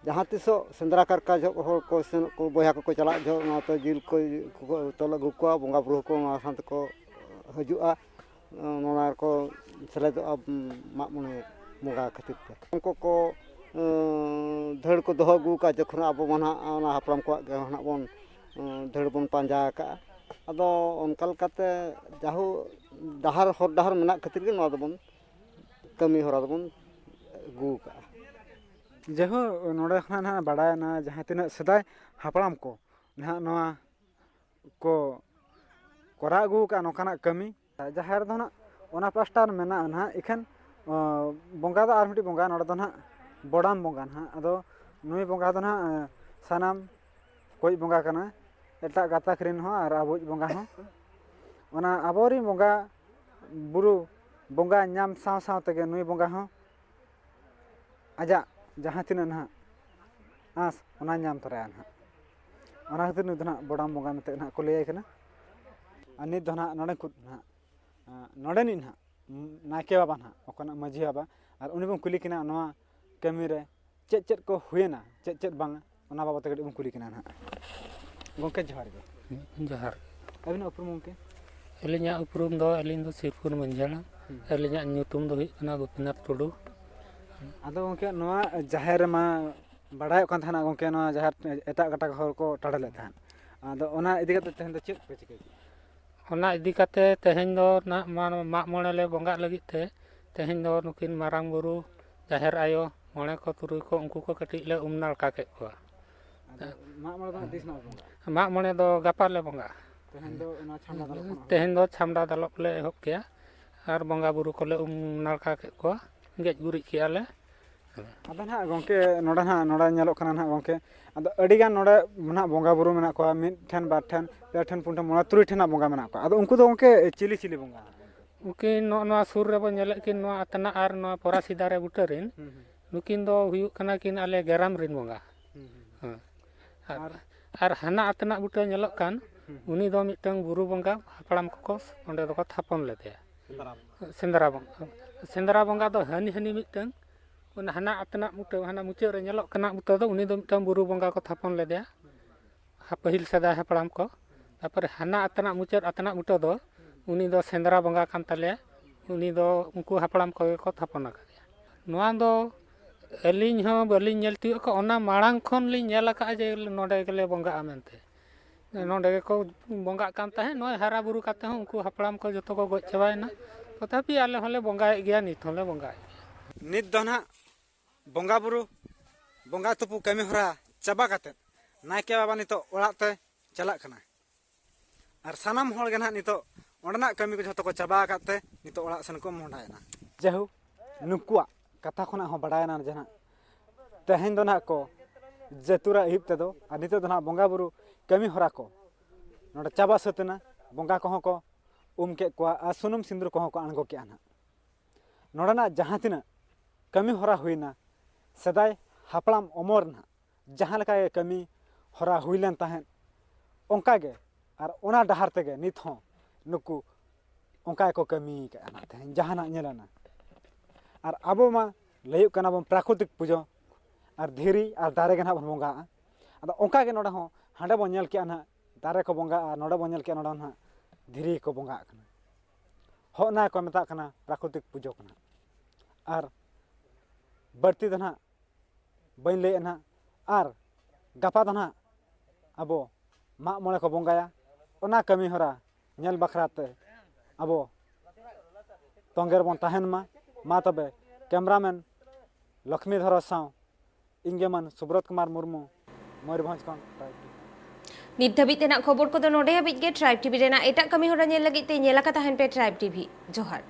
ᱡᱟᱦᱟᱸ ᱛᱤᱥᱚᱜ ᱥᱮᱸᱫᱽᱨᱟ ᱠᱟᱨᱠᱟ ᱡᱚᱦᱚᱜ ᱦᱚᱲ ᱠᱚ ᱥᱮᱱᱚᱜ ᱠᱚ, ᱵᱚᱭᱦᱟ ᱠᱚᱠᱚ ᱪᱟᱞᱟᱜ ᱡᱚᱦᱚᱜ, ᱱᱚᱣᱟ ᱛᱮ ᱡᱤᱞ ᱠᱚ, ᱠᱚ ᱛᱚᱞ ᱟᱹᱜᱩ ᱠᱚᱣᱟ, ᱵᱚᱸᱜᱟ ᱵᱩᱨᱩ ᱦᱚᱸᱠᱚ ᱱᱚᱣᱟ ᱥᱟᱶ ᱛᱮᱠᱚ ᱦᱤᱡᱩᱜᱼᱟ, ᱱᱚᱣᱟ ᱨᱮᱠᱚ ᱥᱮᱞᱮᱫᱚᱜᱼᱟ, ᱢᱟᱜ ᱢᱚᱬᱮ ᱵᱚᱸᱜᱟ ᱠᱷᱟᱹᱛᱤᱨ ᱛᱮ᱾ ᱩᱱᱠᱩ ᱠᱚ, ᱮᱸ, ᱫᱷᱟᱹᱲ ᱠᱚ ᱫᱚᱦᱚ ᱟᱹᱜᱩ ᱟᱠᱟᱫᱼᱟ, ᱡᱚᱠᱷᱚᱱ ᱟᱵᱚ ᱢᱟ ᱱᱟᱦᱟᱜ ᱚᱱᱟ ᱦᱟᱯᱲᱟᱢ ᱠᱚᱣᱟᱜ ᱜᱮ ᱱᱟᱦᱟᱜ ᱵᱚᱱ, ᱮᱸ, ᱫᱷᱟᱹᱲ ᱵᱚᱱ ᱯᱟᱸᱡᱟ ᱟᱠᱟᱫᱼᱟ᱾ ᱟᱫᱚ ᱚᱱᱠᱟ ᱞᱮᱠᱟᱛᱮ ᱡᱟᱦᱳ ᱰᱟᱦᱟᱨ, ᱦᱚᱨ ᱰᱟᱦᱟᱨ ᱢᱮᱱᱟᱜ ᱠᱷᱟᱹᱛᱤᱨ ᱜᱮ ᱱᱚᱣᱟ ᱫᱚᱵᱚᱱ ᱠᱟᱹᱢᱤ ᱦᱚᱨᱟ ᱫᱚᱵᱚᱱ ᱟᱹᱜᱩ ᱟᱠᱟᱫᱼᱟ᱾ ᱡᱟᱭᱦᱳᱠ, ᱱᱚᱰᱮ ᱠᱷᱚᱱᱟᱜ ᱱᱟᱦᱟᱜ ᱵᱟᱰᱟᱭᱮᱱᱟ, ᱡᱟᱦᱟᱸ ᱛᱤᱱᱟᱹᱜ ᱥᱮᱫᱟᱭ ᱦᱟᱯᱲᱟᱢ ᱠᱚ ᱱᱟᱦᱟᱜ ᱱᱚᱣᱟ ᱠᱚ ᱠᱚᱨᱟᱣ ᱟᱹᱜᱩ ᱟᱠᱟᱫᱼᱟ ᱱᱚᱝᱠᱟᱱᱟᱜ ᱠᱟᱹᱢᱤ᱾ ᱡᱟᱦᱮᱨ ᱫᱚ ᱱᱟᱦᱟᱜ ᱚᱱᱟ ᱯᱟᱥᱴᱟ ᱨᱮ ᱢᱮᱱᱟᱜᱼᱟ ᱱᱟᱦᱟᱜ ᱮᱠᱷᱮᱱ, ᱚ, ᱵᱚᱸᱜᱟ ᱫᱚ ᱟᱨ ᱢᱤᱫᱴᱤᱡ ᱵᱚᱸᱜᱟ, ᱱᱚᱰᱮ ᱫᱚ ᱱᱟᱦᱟᱜ ᱵᱚᱰᱟᱢ ᱵᱚᱸᱜᱟ ᱱᱟᱦᱟᱜ᱾ ᱟᱫᱚ ᱱᱩᱭ ᱵᱚᱸᱜᱟ ᱫᱚ ᱱᱟᱦᱟᱜ, ᱮ, ᱥᱟᱱᱟᱢ ᱠᱚᱭᱤᱡ ᱵᱚᱸᱜᱟ ᱠᱟᱱᱟᱭ, ᱮᱴᱟᱜ ᱜᱟᱛᱟᱠ ᱨᱮᱱ ᱦᱚᱸ ᱟᱨ ᱟᱵᱚᱭᱤᱡ ᱵᱚᱸᱜᱟ ᱦᱚᱸ᱾ ᱚᱱᱟ ᱟᱵᱚᱨᱮᱱ ᱵᱚᱸᱜᱟ ᱵᱩᱨᱩ ᱵᱚᱸᱜᱟ ᱧᱟᱢ ᱥᱟᱶ ᱥᱟᱶ ᱛᱮᱜᱮ ᱱᱩᱭ ᱵᱚᱸᱜᱟ ᱦᱚᱸ ᱟᱡᱟᱜ ᱡᱟᱦᱟᱸ ᱛᱤᱱᱟᱹᱜ ᱱᱟᱦᱟᱜ ᱟᱸᱥ, ᱚᱱᱟ ᱧᱟᱢ ᱛᱚᱨᱟᱭᱟ ᱱᱟᱦᱟᱜ᱾ ᱚᱱᱟ ᱠᱷᱟᱹᱛᱤᱨ ᱱᱩᱭ ᱫᱚ ᱱᱟᱦᱟᱜ ᱵᱚᱰᱟᱢ ᱵᱚᱸᱜᱟ ᱢᱮᱱᱛᱮ ᱱᱟᱦᱟᱜ ᱠᱚ ᱞᱟᱹᱭᱟᱭ ᱠᱟᱱᱟ᱾ ᱟᱨ ᱱᱤᱛ ᱫᱚ ᱱᱟᱦᱟᱜ ᱱᱚᱰᱮ ᱠᱷᱚᱱ ᱱᱟᱦᱟᱜ, ᱟᱸ, ᱱᱚᱰᱮᱱᱤᱡ ᱱᱟᱦᱟᱜ ᱱᱟᱭᱠᱮ ᱵᱟᱵᱟ ᱱᱟᱦᱟᱜ, ᱚᱠᱚᱭᱱᱟᱜ ᱢᱟᱹᱡᱷᱤ ᱵᱟᱵᱟ, ᱟᱨ ᱩᱱᱤ ᱵᱚᱱ ᱠᱩᱞᱤ ᱠᱤᱱᱟ ᱱᱚᱣᱟ ᱠᱟᱹᱢᱤ ᱨᱮ ᱪᱮᱫ ᱪᱮᱫ ᱠᱚ ᱦᱩᱭᱮᱱᱟ, ᱪᱮᱫ ᱪᱮᱫ ᱵᱟᱝᱟ, ᱚᱱᱟ ᱵᱟᱵᱚᱫ ᱛᱮ ᱠᱟᱹᱴᱤᱡ ᱵᱚᱱ ᱠᱩᱞᱤ ᱠᱤᱱᱟ ᱱᱟᱦᱟᱜ᱾ ᱜᱚᱢᱠᱮ, ᱡᱚᱦᱟᱨ ᱜᱮ᱾ ᱡᱚᱦᱟᱨ᱾ ᱟᱹᱵᱤᱱᱟᱜ ᱩᱯᱨᱩᱢ, ᱜᱚᱢᱠᱮ? ᱟᱹᱞᱤᱧᱟᱜ ᱩᱯᱨᱩᱢ ᱫᱚ, ᱟᱹᱞᱤᱧ ᱫᱚ ᱥᱤᱨᱯᱩᱨ ᱢᱟᱹᱡᱷᱤ ᱦᱟᱲᱟᱢ᱾ ᱦᱩᱸ᱾ ᱟᱹᱞᱤᱧᱟᱜ ᱧᱩᱛᱩᱢ ᱫᱚ ᱦᱩᱭᱩᱜ ᱠᱟᱱᱟ ᱜᱳᱯᱤᱱᱟᱛᱷ ᱴᱩᱰᱩ᱾ ᱟᱫᱚ ᱜᱚᱢᱠᱮ, ᱱᱚᱣᱟ ᱡᱟᱦᱮᱨ ᱨᱮᱢᱟ ᱵᱟᱰᱟᱭᱚᱜ ᱠᱟᱱ ᱛᱟᱦᱮᱱᱟ ᱜᱚᱢᱠᱮ, ᱱᱚᱣᱟ ᱡᱟᱦᱮᱨ ᱮᱴᱟᱜ ᱜᱟᱛᱟᱠ ᱦᱚᱲ ᱠᱚ ᱴᱟᱲᱮ ᱞᱮᱫ ᱛᱟᱦᱮᱸᱫ, ᱟᱫᱚ ᱚᱱᱟ ᱤᱫᱤ ᱠᱟᱛᱮ ᱛᱮᱦᱮᱧ ᱫᱚ ᱪᱮᱫ ᱯᱮ ᱪᱤᱠᱟᱹ ᱠᱮᱫᱟ? ᱚᱱᱟ ᱤᱫᱤ ᱠᱟᱛᱮ ᱛᱮᱦᱮᱧ ᱫᱚ ᱱᱟᱜ ᱢᱟ-, ᱢᱟᱜ ᱢᱚᱬᱮ ᱞᱮ ᱵᱚᱸᱜᱟᱜ ᱞᱟᱹᱜᱤᱫ ᱛᱮ, ᱛᱮᱦᱮᱧ ᱫᱚ ᱱᱩᱠᱤᱱ ᱢᱟᱨᱟᱝ ᱵᱩᱨᱩ, ᱡᱟᱦᱮᱨ ᱟᱭᱳ, ᱢᱚᱬᱮ ᱠᱚ ᱛᱩᱨᱩᱭ ᱠᱚ, ᱩᱱᱠᱩ ᱠᱚ ᱠᱟᱹᱴᱤᱡ ᱞᱮ ᱩᱢ ᱱᱟᱲᱠᱟ ᱠᱮᱫ ᱠᱚᱣᱟ᱾ ᱟᱫᱚ ᱢᱟᱜ ᱢᱚᱬᱮ ᱫᱚ ᱦᱟᱸᱜ ᱛᱤᱥ ᱱᱟᱜ ᱵᱚᱸᱜᱟ? ᱢᱟᱜ ᱢᱚᱬᱮ ᱫᱚ ᱜᱟᱯᱟ ᱞᱮ ᱵᱚᱸᱜᱟᱜᱼᱟ᱾ ᱛᱮᱦᱮᱧ ᱫᱚ ᱚᱱᱟ ᱪᱷᱟᱢᱰᱟ ᱫᱟᱞᱚᱵ ᱠᱷᱚᱱᱟᱜ ᱛᱮᱦᱮᱧ ᱫᱚ ᱪᱷᱟᱢᱰᱟ ᱫᱟᱞᱚᱵ ᱞᱮ ᱮᱦᱚᱵ ᱠᱮᱜᱼᱟ ᱟᱨ ᱵᱚᱸᱜᱟ ᱵᱩᱨᱩ ᱠᱚᱞᱮ ᱩᱢ ᱱᱟᱲᱠᱟ ᱠᱮᱫ ᱠᱚᱣᱟ, ᱜᱮᱡ ᱜᱩᱨᱤᱡ ᱠᱮᱜᱼᱟ ᱞᱮ᱾ ᱟᱫᱚ ᱱᱟᱦᱟᱜ ᱜᱚᱢᱠᱮ, ᱱᱚᱰᱮ ᱱᱟᱦᱟᱜ, ᱱᱚᱰᱮ ᱧᱮᱞᱚᱜ ᱠᱟᱱᱟ ᱱᱟᱦᱟᱜ ᱜᱚᱢᱠᱮ, ᱟᱫᱚ ᱟᱹᱰᱤᱜᱟᱱ ᱱᱚᱰᱮ ᱱᱟᱦᱟᱜ ᱵᱚᱸᱜᱟ ᱵᱩᱨᱩ ᱢᱮᱱᱟᱜ ᱠᱚᱣᱟ, ᱢᱤᱫ ᱴᱷᱮᱱ, ᱵᱟᱨ ᱴᱷᱮᱱ, ᱯᱮ ᱴᱷᱮᱱ, ᱯᱩᱱ ᱴᱷᱮᱱ, ᱢᱚᱬᱮ, ᱛᱩᱨᱩᱭ ᱴᱷᱮᱱ ᱱᱟᱦᱟᱜ ᱵᱚᱸᱜᱟ ᱢᱮᱱᱟᱜ ᱠᱚᱣᱟ᱾ ᱟᱫᱚ ᱩᱱᱠᱩ ᱫᱚ ᱜᱚᱢᱠᱮ ᱪᱤᱞᱤ ᱪᱤᱞᱤ ᱵᱚᱸᱜᱟ? ᱩᱱᱠᱤᱱ ᱱᱚᱜᱼᱚ ᱱᱚᱣᱟ ᱥᱩᱨ ᱨᱮᱵᱚᱱ ᱧᱮᱞᱮᱫ ᱠᱤᱱ, ᱱᱚᱣᱟ ᱟᱛᱱᱟᱜ ᱟᱨ ᱱᱚᱣᱟ ᱯᱚᱨᱟᱥᱤ ᱫᱟᱨᱮ ᱵᱩᱴᱟᱹ ᱨᱮᱱ, ᱦᱩᱸ, ᱦᱩᱸ᱾ ᱱᱩᱠᱤᱱ ᱫᱚ ᱦᱩᱭᱩᱜ ᱠᱟᱱᱟ ᱠᱤᱱ ᱟᱞᱮ ᱜᱮᱨᱟᱢ ᱨᱮᱱ ᱵᱚᱸᱜᱟ᱾ ᱦᱩᱸ, ᱦᱩᱸ᱾ ᱦᱮᱸ᱾ ᱟᱨ, ᱟᱨ? ᱟᱨ ᱦᱟᱱᱟ ᱟᱛᱱᱟᱜ ᱵᱩᱴᱟᱹ ᱧᱮᱞᱚᱜ ᱠᱟᱱ, ᱦᱩᱸ, ᱦᱩᱸ᱾ ᱩᱱᱤ ᱫᱚ ᱢᱤᱫᱴᱟᱝ ᱵᱩᱨᱩ ᱵᱚᱸᱜᱟ, ᱦᱟᱯᱲᱟᱢ ᱠᱚᱠᱚ ᱚᱸᱰᱮ ᱫᱚᱠᱚ ᱛᱷᱟᱯᱚᱱ ᱞᱮᱫᱮᱭᱟ᱾ ᱥᱮᱸᱫᱽᱨᱟ ᱵᱚᱸᱜᱟ᱾ ᱥᱮᱸᱫᱽᱨᱟ ᱵᱚᱸᱜᱟ᱾ ᱥᱮᱸᱫᱽᱨᱟ ᱵᱚᱸᱜᱟ ᱫᱚ ᱦᱟᱹᱱᱤ, ᱦᱟᱹᱱᱤ ᱢᱤᱫᱴᱟᱝ, ᱚᱱᱟ ᱦᱟᱱᱟ ᱟᱛᱱᱟᱜ ᱵᱩᱴᱟᱹ, ᱦᱟᱱᱟ ᱢᱩᱪᱟᱹᱫ ᱨᱮ ᱧᱮᱞᱚᱜ ᱠᱟᱱᱟ ᱵᱩᱴᱟᱹ ᱫᱚ, ᱩᱱᱤ ᱫᱚ ᱢᱤᱫᱴᱟᱝ ᱵᱩᱨᱩ ᱵᱚᱸᱜᱟ ᱠᱚ ᱛᱷᱟᱯᱚᱱ ᱞᱮᱫᱮᱭᱟ᱾ ᱦᱟ-, ᱯᱟᱹᱦᱤᱞ ᱥᱮᱫᱟᱭ ᱦᱟᱯᱲᱟᱢ ᱠᱚ᱾ ᱛᱟᱨᱯᱚᱨᱮ ᱦᱟᱱᱟ ᱟᱛᱱᱟᱜ ᱢᱩᱪᱟᱹᱫ ᱟᱛᱱᱟᱜ ᱵᱩᱴᱟᱹ ᱫᱚ, ᱩᱱᱤ ᱫᱚ ᱥᱮᱸᱫᱽᱨᱟ ᱵᱚᱸᱜᱟ ᱠᱟᱱ ᱛᱟᱞᱮᱭᱟ᱾ ᱩᱱᱤ ᱫᱚ ᱩᱱᱠᱩ ᱦᱟᱯᱲᱟᱢ ᱠᱚᱜᱮ ᱠᱚ ᱛᱷᱟᱯᱚᱱ ᱟᱠᱟᱫᱮᱭᱟ᱾ ᱱᱚᱣᱟ ᱫᱚ ᱟᱹᱞᱤᱧ ᱦᱚᱸ ᱵᱟᱹᱞᱤᱧ ᱧᱮᱞ ᱛᱤᱭᱳᱜ ᱠᱟᱜᱼᱟ, ᱚᱱᱟ ᱢᱟᱲᱟᱝ ᱠᱷᱚᱱ ᱞᱤᱧ ᱧᱮᱞ ᱟᱠᱟᱫᱼᱟ ᱡᱮ ᱱᱚᱰᱮ ᱜᱮᱞᱮ ᱵᱚᱸᱜᱟᱜᱼᱟ ᱢᱮᱱᱛᱮ᱾ ᱱᱚᱰᱮ ᱜᱮᱠᱚ ᱵᱚᱸᱜᱟᱜ ᱠᱟᱱ ᱛᱟᱦᱮᱸᱫ᱾ ᱱᱚᱜᱼᱚᱭ ᱦᱟᱨᱟ ᱵᱩᱨᱩ ᱠᱟᱛᱮ ᱦᱚᱸ ᱩᱱᱠᱩ ᱦᱟᱯᱲᱟᱢ ᱠᱚ ᱡᱚᱛᱚ ᱠᱚ ᱜᱚᱡ ᱪᱟᱵᱟᱭᱮᱱᱟ᱾ ᱛᱚᱛᱷᱟᱯᱤ ᱟᱞᱮ ᱦᱚᱸᱞᱮ ᱵᱚᱸᱜᱟᱭᱮᱫ ᱜᱮᱭᱟ, ᱱᱤᱛ ᱦᱚᱸᱞᱮ ᱵᱚᱸᱜᱟᱭᱮᱫ ᱜᱮᱭᱟ᱾ ᱱᱤᱛ ᱫᱚ ᱱᱟᱦᱟᱜ ᱵᱚᱸᱜᱟ ᱵᱩᱨᱩ, ᱵᱚᱸᱜᱟ ᱛᱩᱯᱩ ᱠᱟᱹᱢᱤ ᱦᱚᱨᱟ ᱪᱟᱵᱟ ᱠᱟᱛᱮᱫ ᱱᱟᱭᱠᱮ ᱵᱟᱵᱟ ᱱᱤᱛᱚᱜ ᱚᱲᱟᱜ ᱛᱮ ᱪᱟᱞᱟᱜ ᱠᱟᱱᱟ᱾ ᱟᱨ ᱥᱟᱱᱟᱢ ᱦᱚᱲ ᱜᱮ ᱱᱟᱦᱟᱜ ᱱᱤᱛᱚᱜ ᱚᱸᱰᱮᱱᱟᱜ ᱠᱟᱹᱢᱤ ᱠᱚ ᱡᱷᱚᱛᱚ ᱠᱚ ᱪᱟᱵᱟ ᱟᱠᱟᱫ ᱛᱮ ᱱᱤᱛᱚᱜ ᱚᱲᱟᱜ ᱥᱮᱱ ᱠᱚ ᱢᱚᱦᱰᱟᱭᱮᱱᱟ᱾ ᱡᱟᱭᱦᱳᱠ, ᱱᱩᱠᱩᱣᱟᱜ ᱠᱟᱛᱷᱟ ᱠᱷᱚᱱᱟᱜ ᱦᱚᱸ ᱵᱟᱰᱟᱭᱮᱱᱟ ᱡᱮ ᱱᱟᱦᱟᱜ ᱛᱮᱦᱮᱧ ᱫᱚ ᱱᱟᱦᱟᱜ ᱠᱚ ᱡᱟᱹᱛᱩᱨᱟ ᱟᱹᱭᱩᱵ ᱛᱮᱫᱚ, ᱟᱨ ᱱᱤᱛᱚᱜ ᱫᱚ ᱱᱟᱦᱟᱜ ᱵᱚᱸᱜᱟ ᱵᱩᱨᱩ ᱠᱟᱹᱢᱤ ᱦᱚᱨᱟ ᱠᱚ ᱱᱚᱰᱮ ᱪᱟᱵᱟ ᱥᱟᱹᱛ ᱮᱱᱟ᱾ ᱵᱚᱸᱜᱟ ᱠᱚᱦᱚᱸ ᱠᱚ ᱩᱢ ᱠᱮᱫ ᱠᱚᱣᱟ ᱟᱨ ᱥᱩᱱᱩᱢ ᱥᱤᱸᱫᱩᱨ ᱠᱚᱦᱚᱸ ᱠᱚ ᱟᱬᱜᱚ ᱠᱮᱜᱼᱟ ᱱᱟᱦᱟᱜ᱾ ᱱᱚᱰᱮᱱᱟᱜ ᱡᱟᱦᱟᱸ ᱛᱤᱱᱟᱹᱜ ᱠᱟᱹᱢᱤ ᱦᱚᱨᱟ ᱦᱩᱭᱱᱟ, ᱥᱮᱫᱟᱭ ᱦᱟᱯᱲᱟᱢ ᱚᱢᱚᱨ ᱱᱟᱦᱟᱜ ᱡᱟᱦᱟᱸ ᱞᱮᱠᱟ ᱜᱮ ᱠᱟᱹᱢᱤ ᱦᱚᱨᱟ ᱦᱩᱭ ᱞᱮᱱ ᱛᱟᱦᱮᱸᱫ, ᱚᱱᱠᱟ ᱜᱮ ᱟᱨ ᱚᱱᱟ ᱰᱟᱦᱟᱨ ᱛᱮᱜᱮ ᱱᱤᱛ ᱦᱚᱸ ᱱᱩᱠᱩ ᱚᱱᱠᱟ ᱜᱮᱠᱚ ᱠᱟᱹᱢᱤ ᱠᱟᱜᱼᱟ ᱱᱟᱦᱟᱜ ᱛᱮᱦᱮᱧ ᱡᱟᱦᱟᱱᱟᱜ ᱧᱮᱞᱮᱱᱟ᱾ ᱟᱨ ᱟᱵᱚ ᱢᱟ ᱞᱟᱹᱭᱚᱜ ᱠᱟᱱᱟ ᱵᱚᱱ ᱯᱨᱟᱠᱨᱤᱛᱤᱠ ᱯᱩᱡᱟᱹ, ᱟᱨ ᱫᱷᱤᱨᱤ ᱟᱨ ᱫᱟᱨᱮ ᱜᱮ ᱱᱟᱦᱟᱜ ᱵᱚᱱ ᱵᱚᱸᱜᱟᱜᱼᱟ᱾ ᱟᱫᱚ ᱚᱱᱠᱟ ᱜᱮ ᱱᱚᱰᱮ ᱦᱚᱸ ᱦᱟᱸᱰᱮ ᱵᱚᱱ ᱧᱮᱞ ᱠᱮᱜᱼᱟ ᱱᱟᱦᱟᱜ ᱫᱟᱨᱮ ᱠᱚ ᱵᱚᱸᱜᱟᱜᱼᱟ, ᱱᱚᱰᱮ ᱵᱚᱱ ᱧᱮᱞ ᱠᱮᱜᱼᱟ ᱱᱚᱰᱮ ᱦᱚᱸ ᱱᱟᱦᱟᱜ ᱫᱷᱤᱨᱤ ᱠᱚ ᱵᱚᱸᱜᱟᱜ ᱠᱟᱱᱟ᱾ ᱦᱚᱸᱜᱼᱚ ᱱᱟ ᱠᱚ ᱢᱮᱛᱟᱜ ᱠᱟᱱᱟ ᱯᱨᱟᱠᱨᱤᱛᱤᱠ ᱯᱩᱡᱟᱹ ᱠᱚ ᱱᱟᱦᱟᱜ᱾ ᱟᱨ ᱵᱟᱹᱲᱛᱤ ᱫᱚ ᱱᱟᱦᱟᱜ ᱵᱟᱹᱧ ᱞᱟᱹᱭᱮᱫᱼᱟ ᱱᱟᱦᱟᱜ᱾ ᱟᱨ ᱜᱟᱯᱟ ᱫᱚ ᱱᱟᱦᱟᱜ ᱟᱵᱚ ᱢᱟᱜ ᱢᱚᱬᱮ ᱠᱚ ᱵᱚᱸᱜᱟᱭᱟ, ᱚᱱᱟ ᱠᱟᱹᱢᱤ ᱦᱚᱨᱟ ᱧᱮᱞ ᱵᱟᱠᱷᱨᱟ ᱛᱮ ᱟᱵᱚ ᱛᱚᱸᱜᱮ ᱨᱮᱵᱚᱱ ᱛᱟᱦᱮᱱ ᱢᱟ᱾ ᱢᱟ ᱛᱚᱵᱮ, ᱠᱮᱢᱨᱟᱢᱮᱱ ᱞᱚᱠᱷᱢᱤ ᱫᱷᱚᱨ ᱥᱟᱶ ᱤᱧ ᱜᱮ ᱢᱟᱱ ᱥᱩᱵᱨᱚᱛ ᱠᱩᱢᱟᱨ ᱢᱩᱨᱢᱩ, ᱢᱚᱭᱩᱨᱵᱷᱚᱸᱡᱽ ᱠᱷᱚᱱ᱾ ᱱᱤᱛ ᱫᱷᱟᱹᱵᱤᱡ ᱛᱮᱱᱟᱜ ᱠᱷᱚᱵᱚᱨ ᱠᱚᱫᱚ ᱱᱚᱰᱮ ᱦᱟᱹᱵᱤᱡ ᱜᱮ᱾ ᱴᱨᱟᱭᱤᱵᱽ ᱴᱤᱵᱷᱤ ᱨᱮᱱᱟᱜ ᱮᱴᱟᱜ ᱠᱟᱹᱢᱤ ᱦᱚᱨᱟ ᱧᱮᱞ ᱞᱟᱹᱜᱤᱫ ᱛᱮ ᱧᱮᱞ ᱟᱠᱟ ᱛᱟᱦᱮᱱ ᱯᱮ ᱴᱨᱟᱭᱤᱵᱽ ᱴᱤᱵᱷᱤ᱾ ᱡᱚᱦᱟᱨ᱾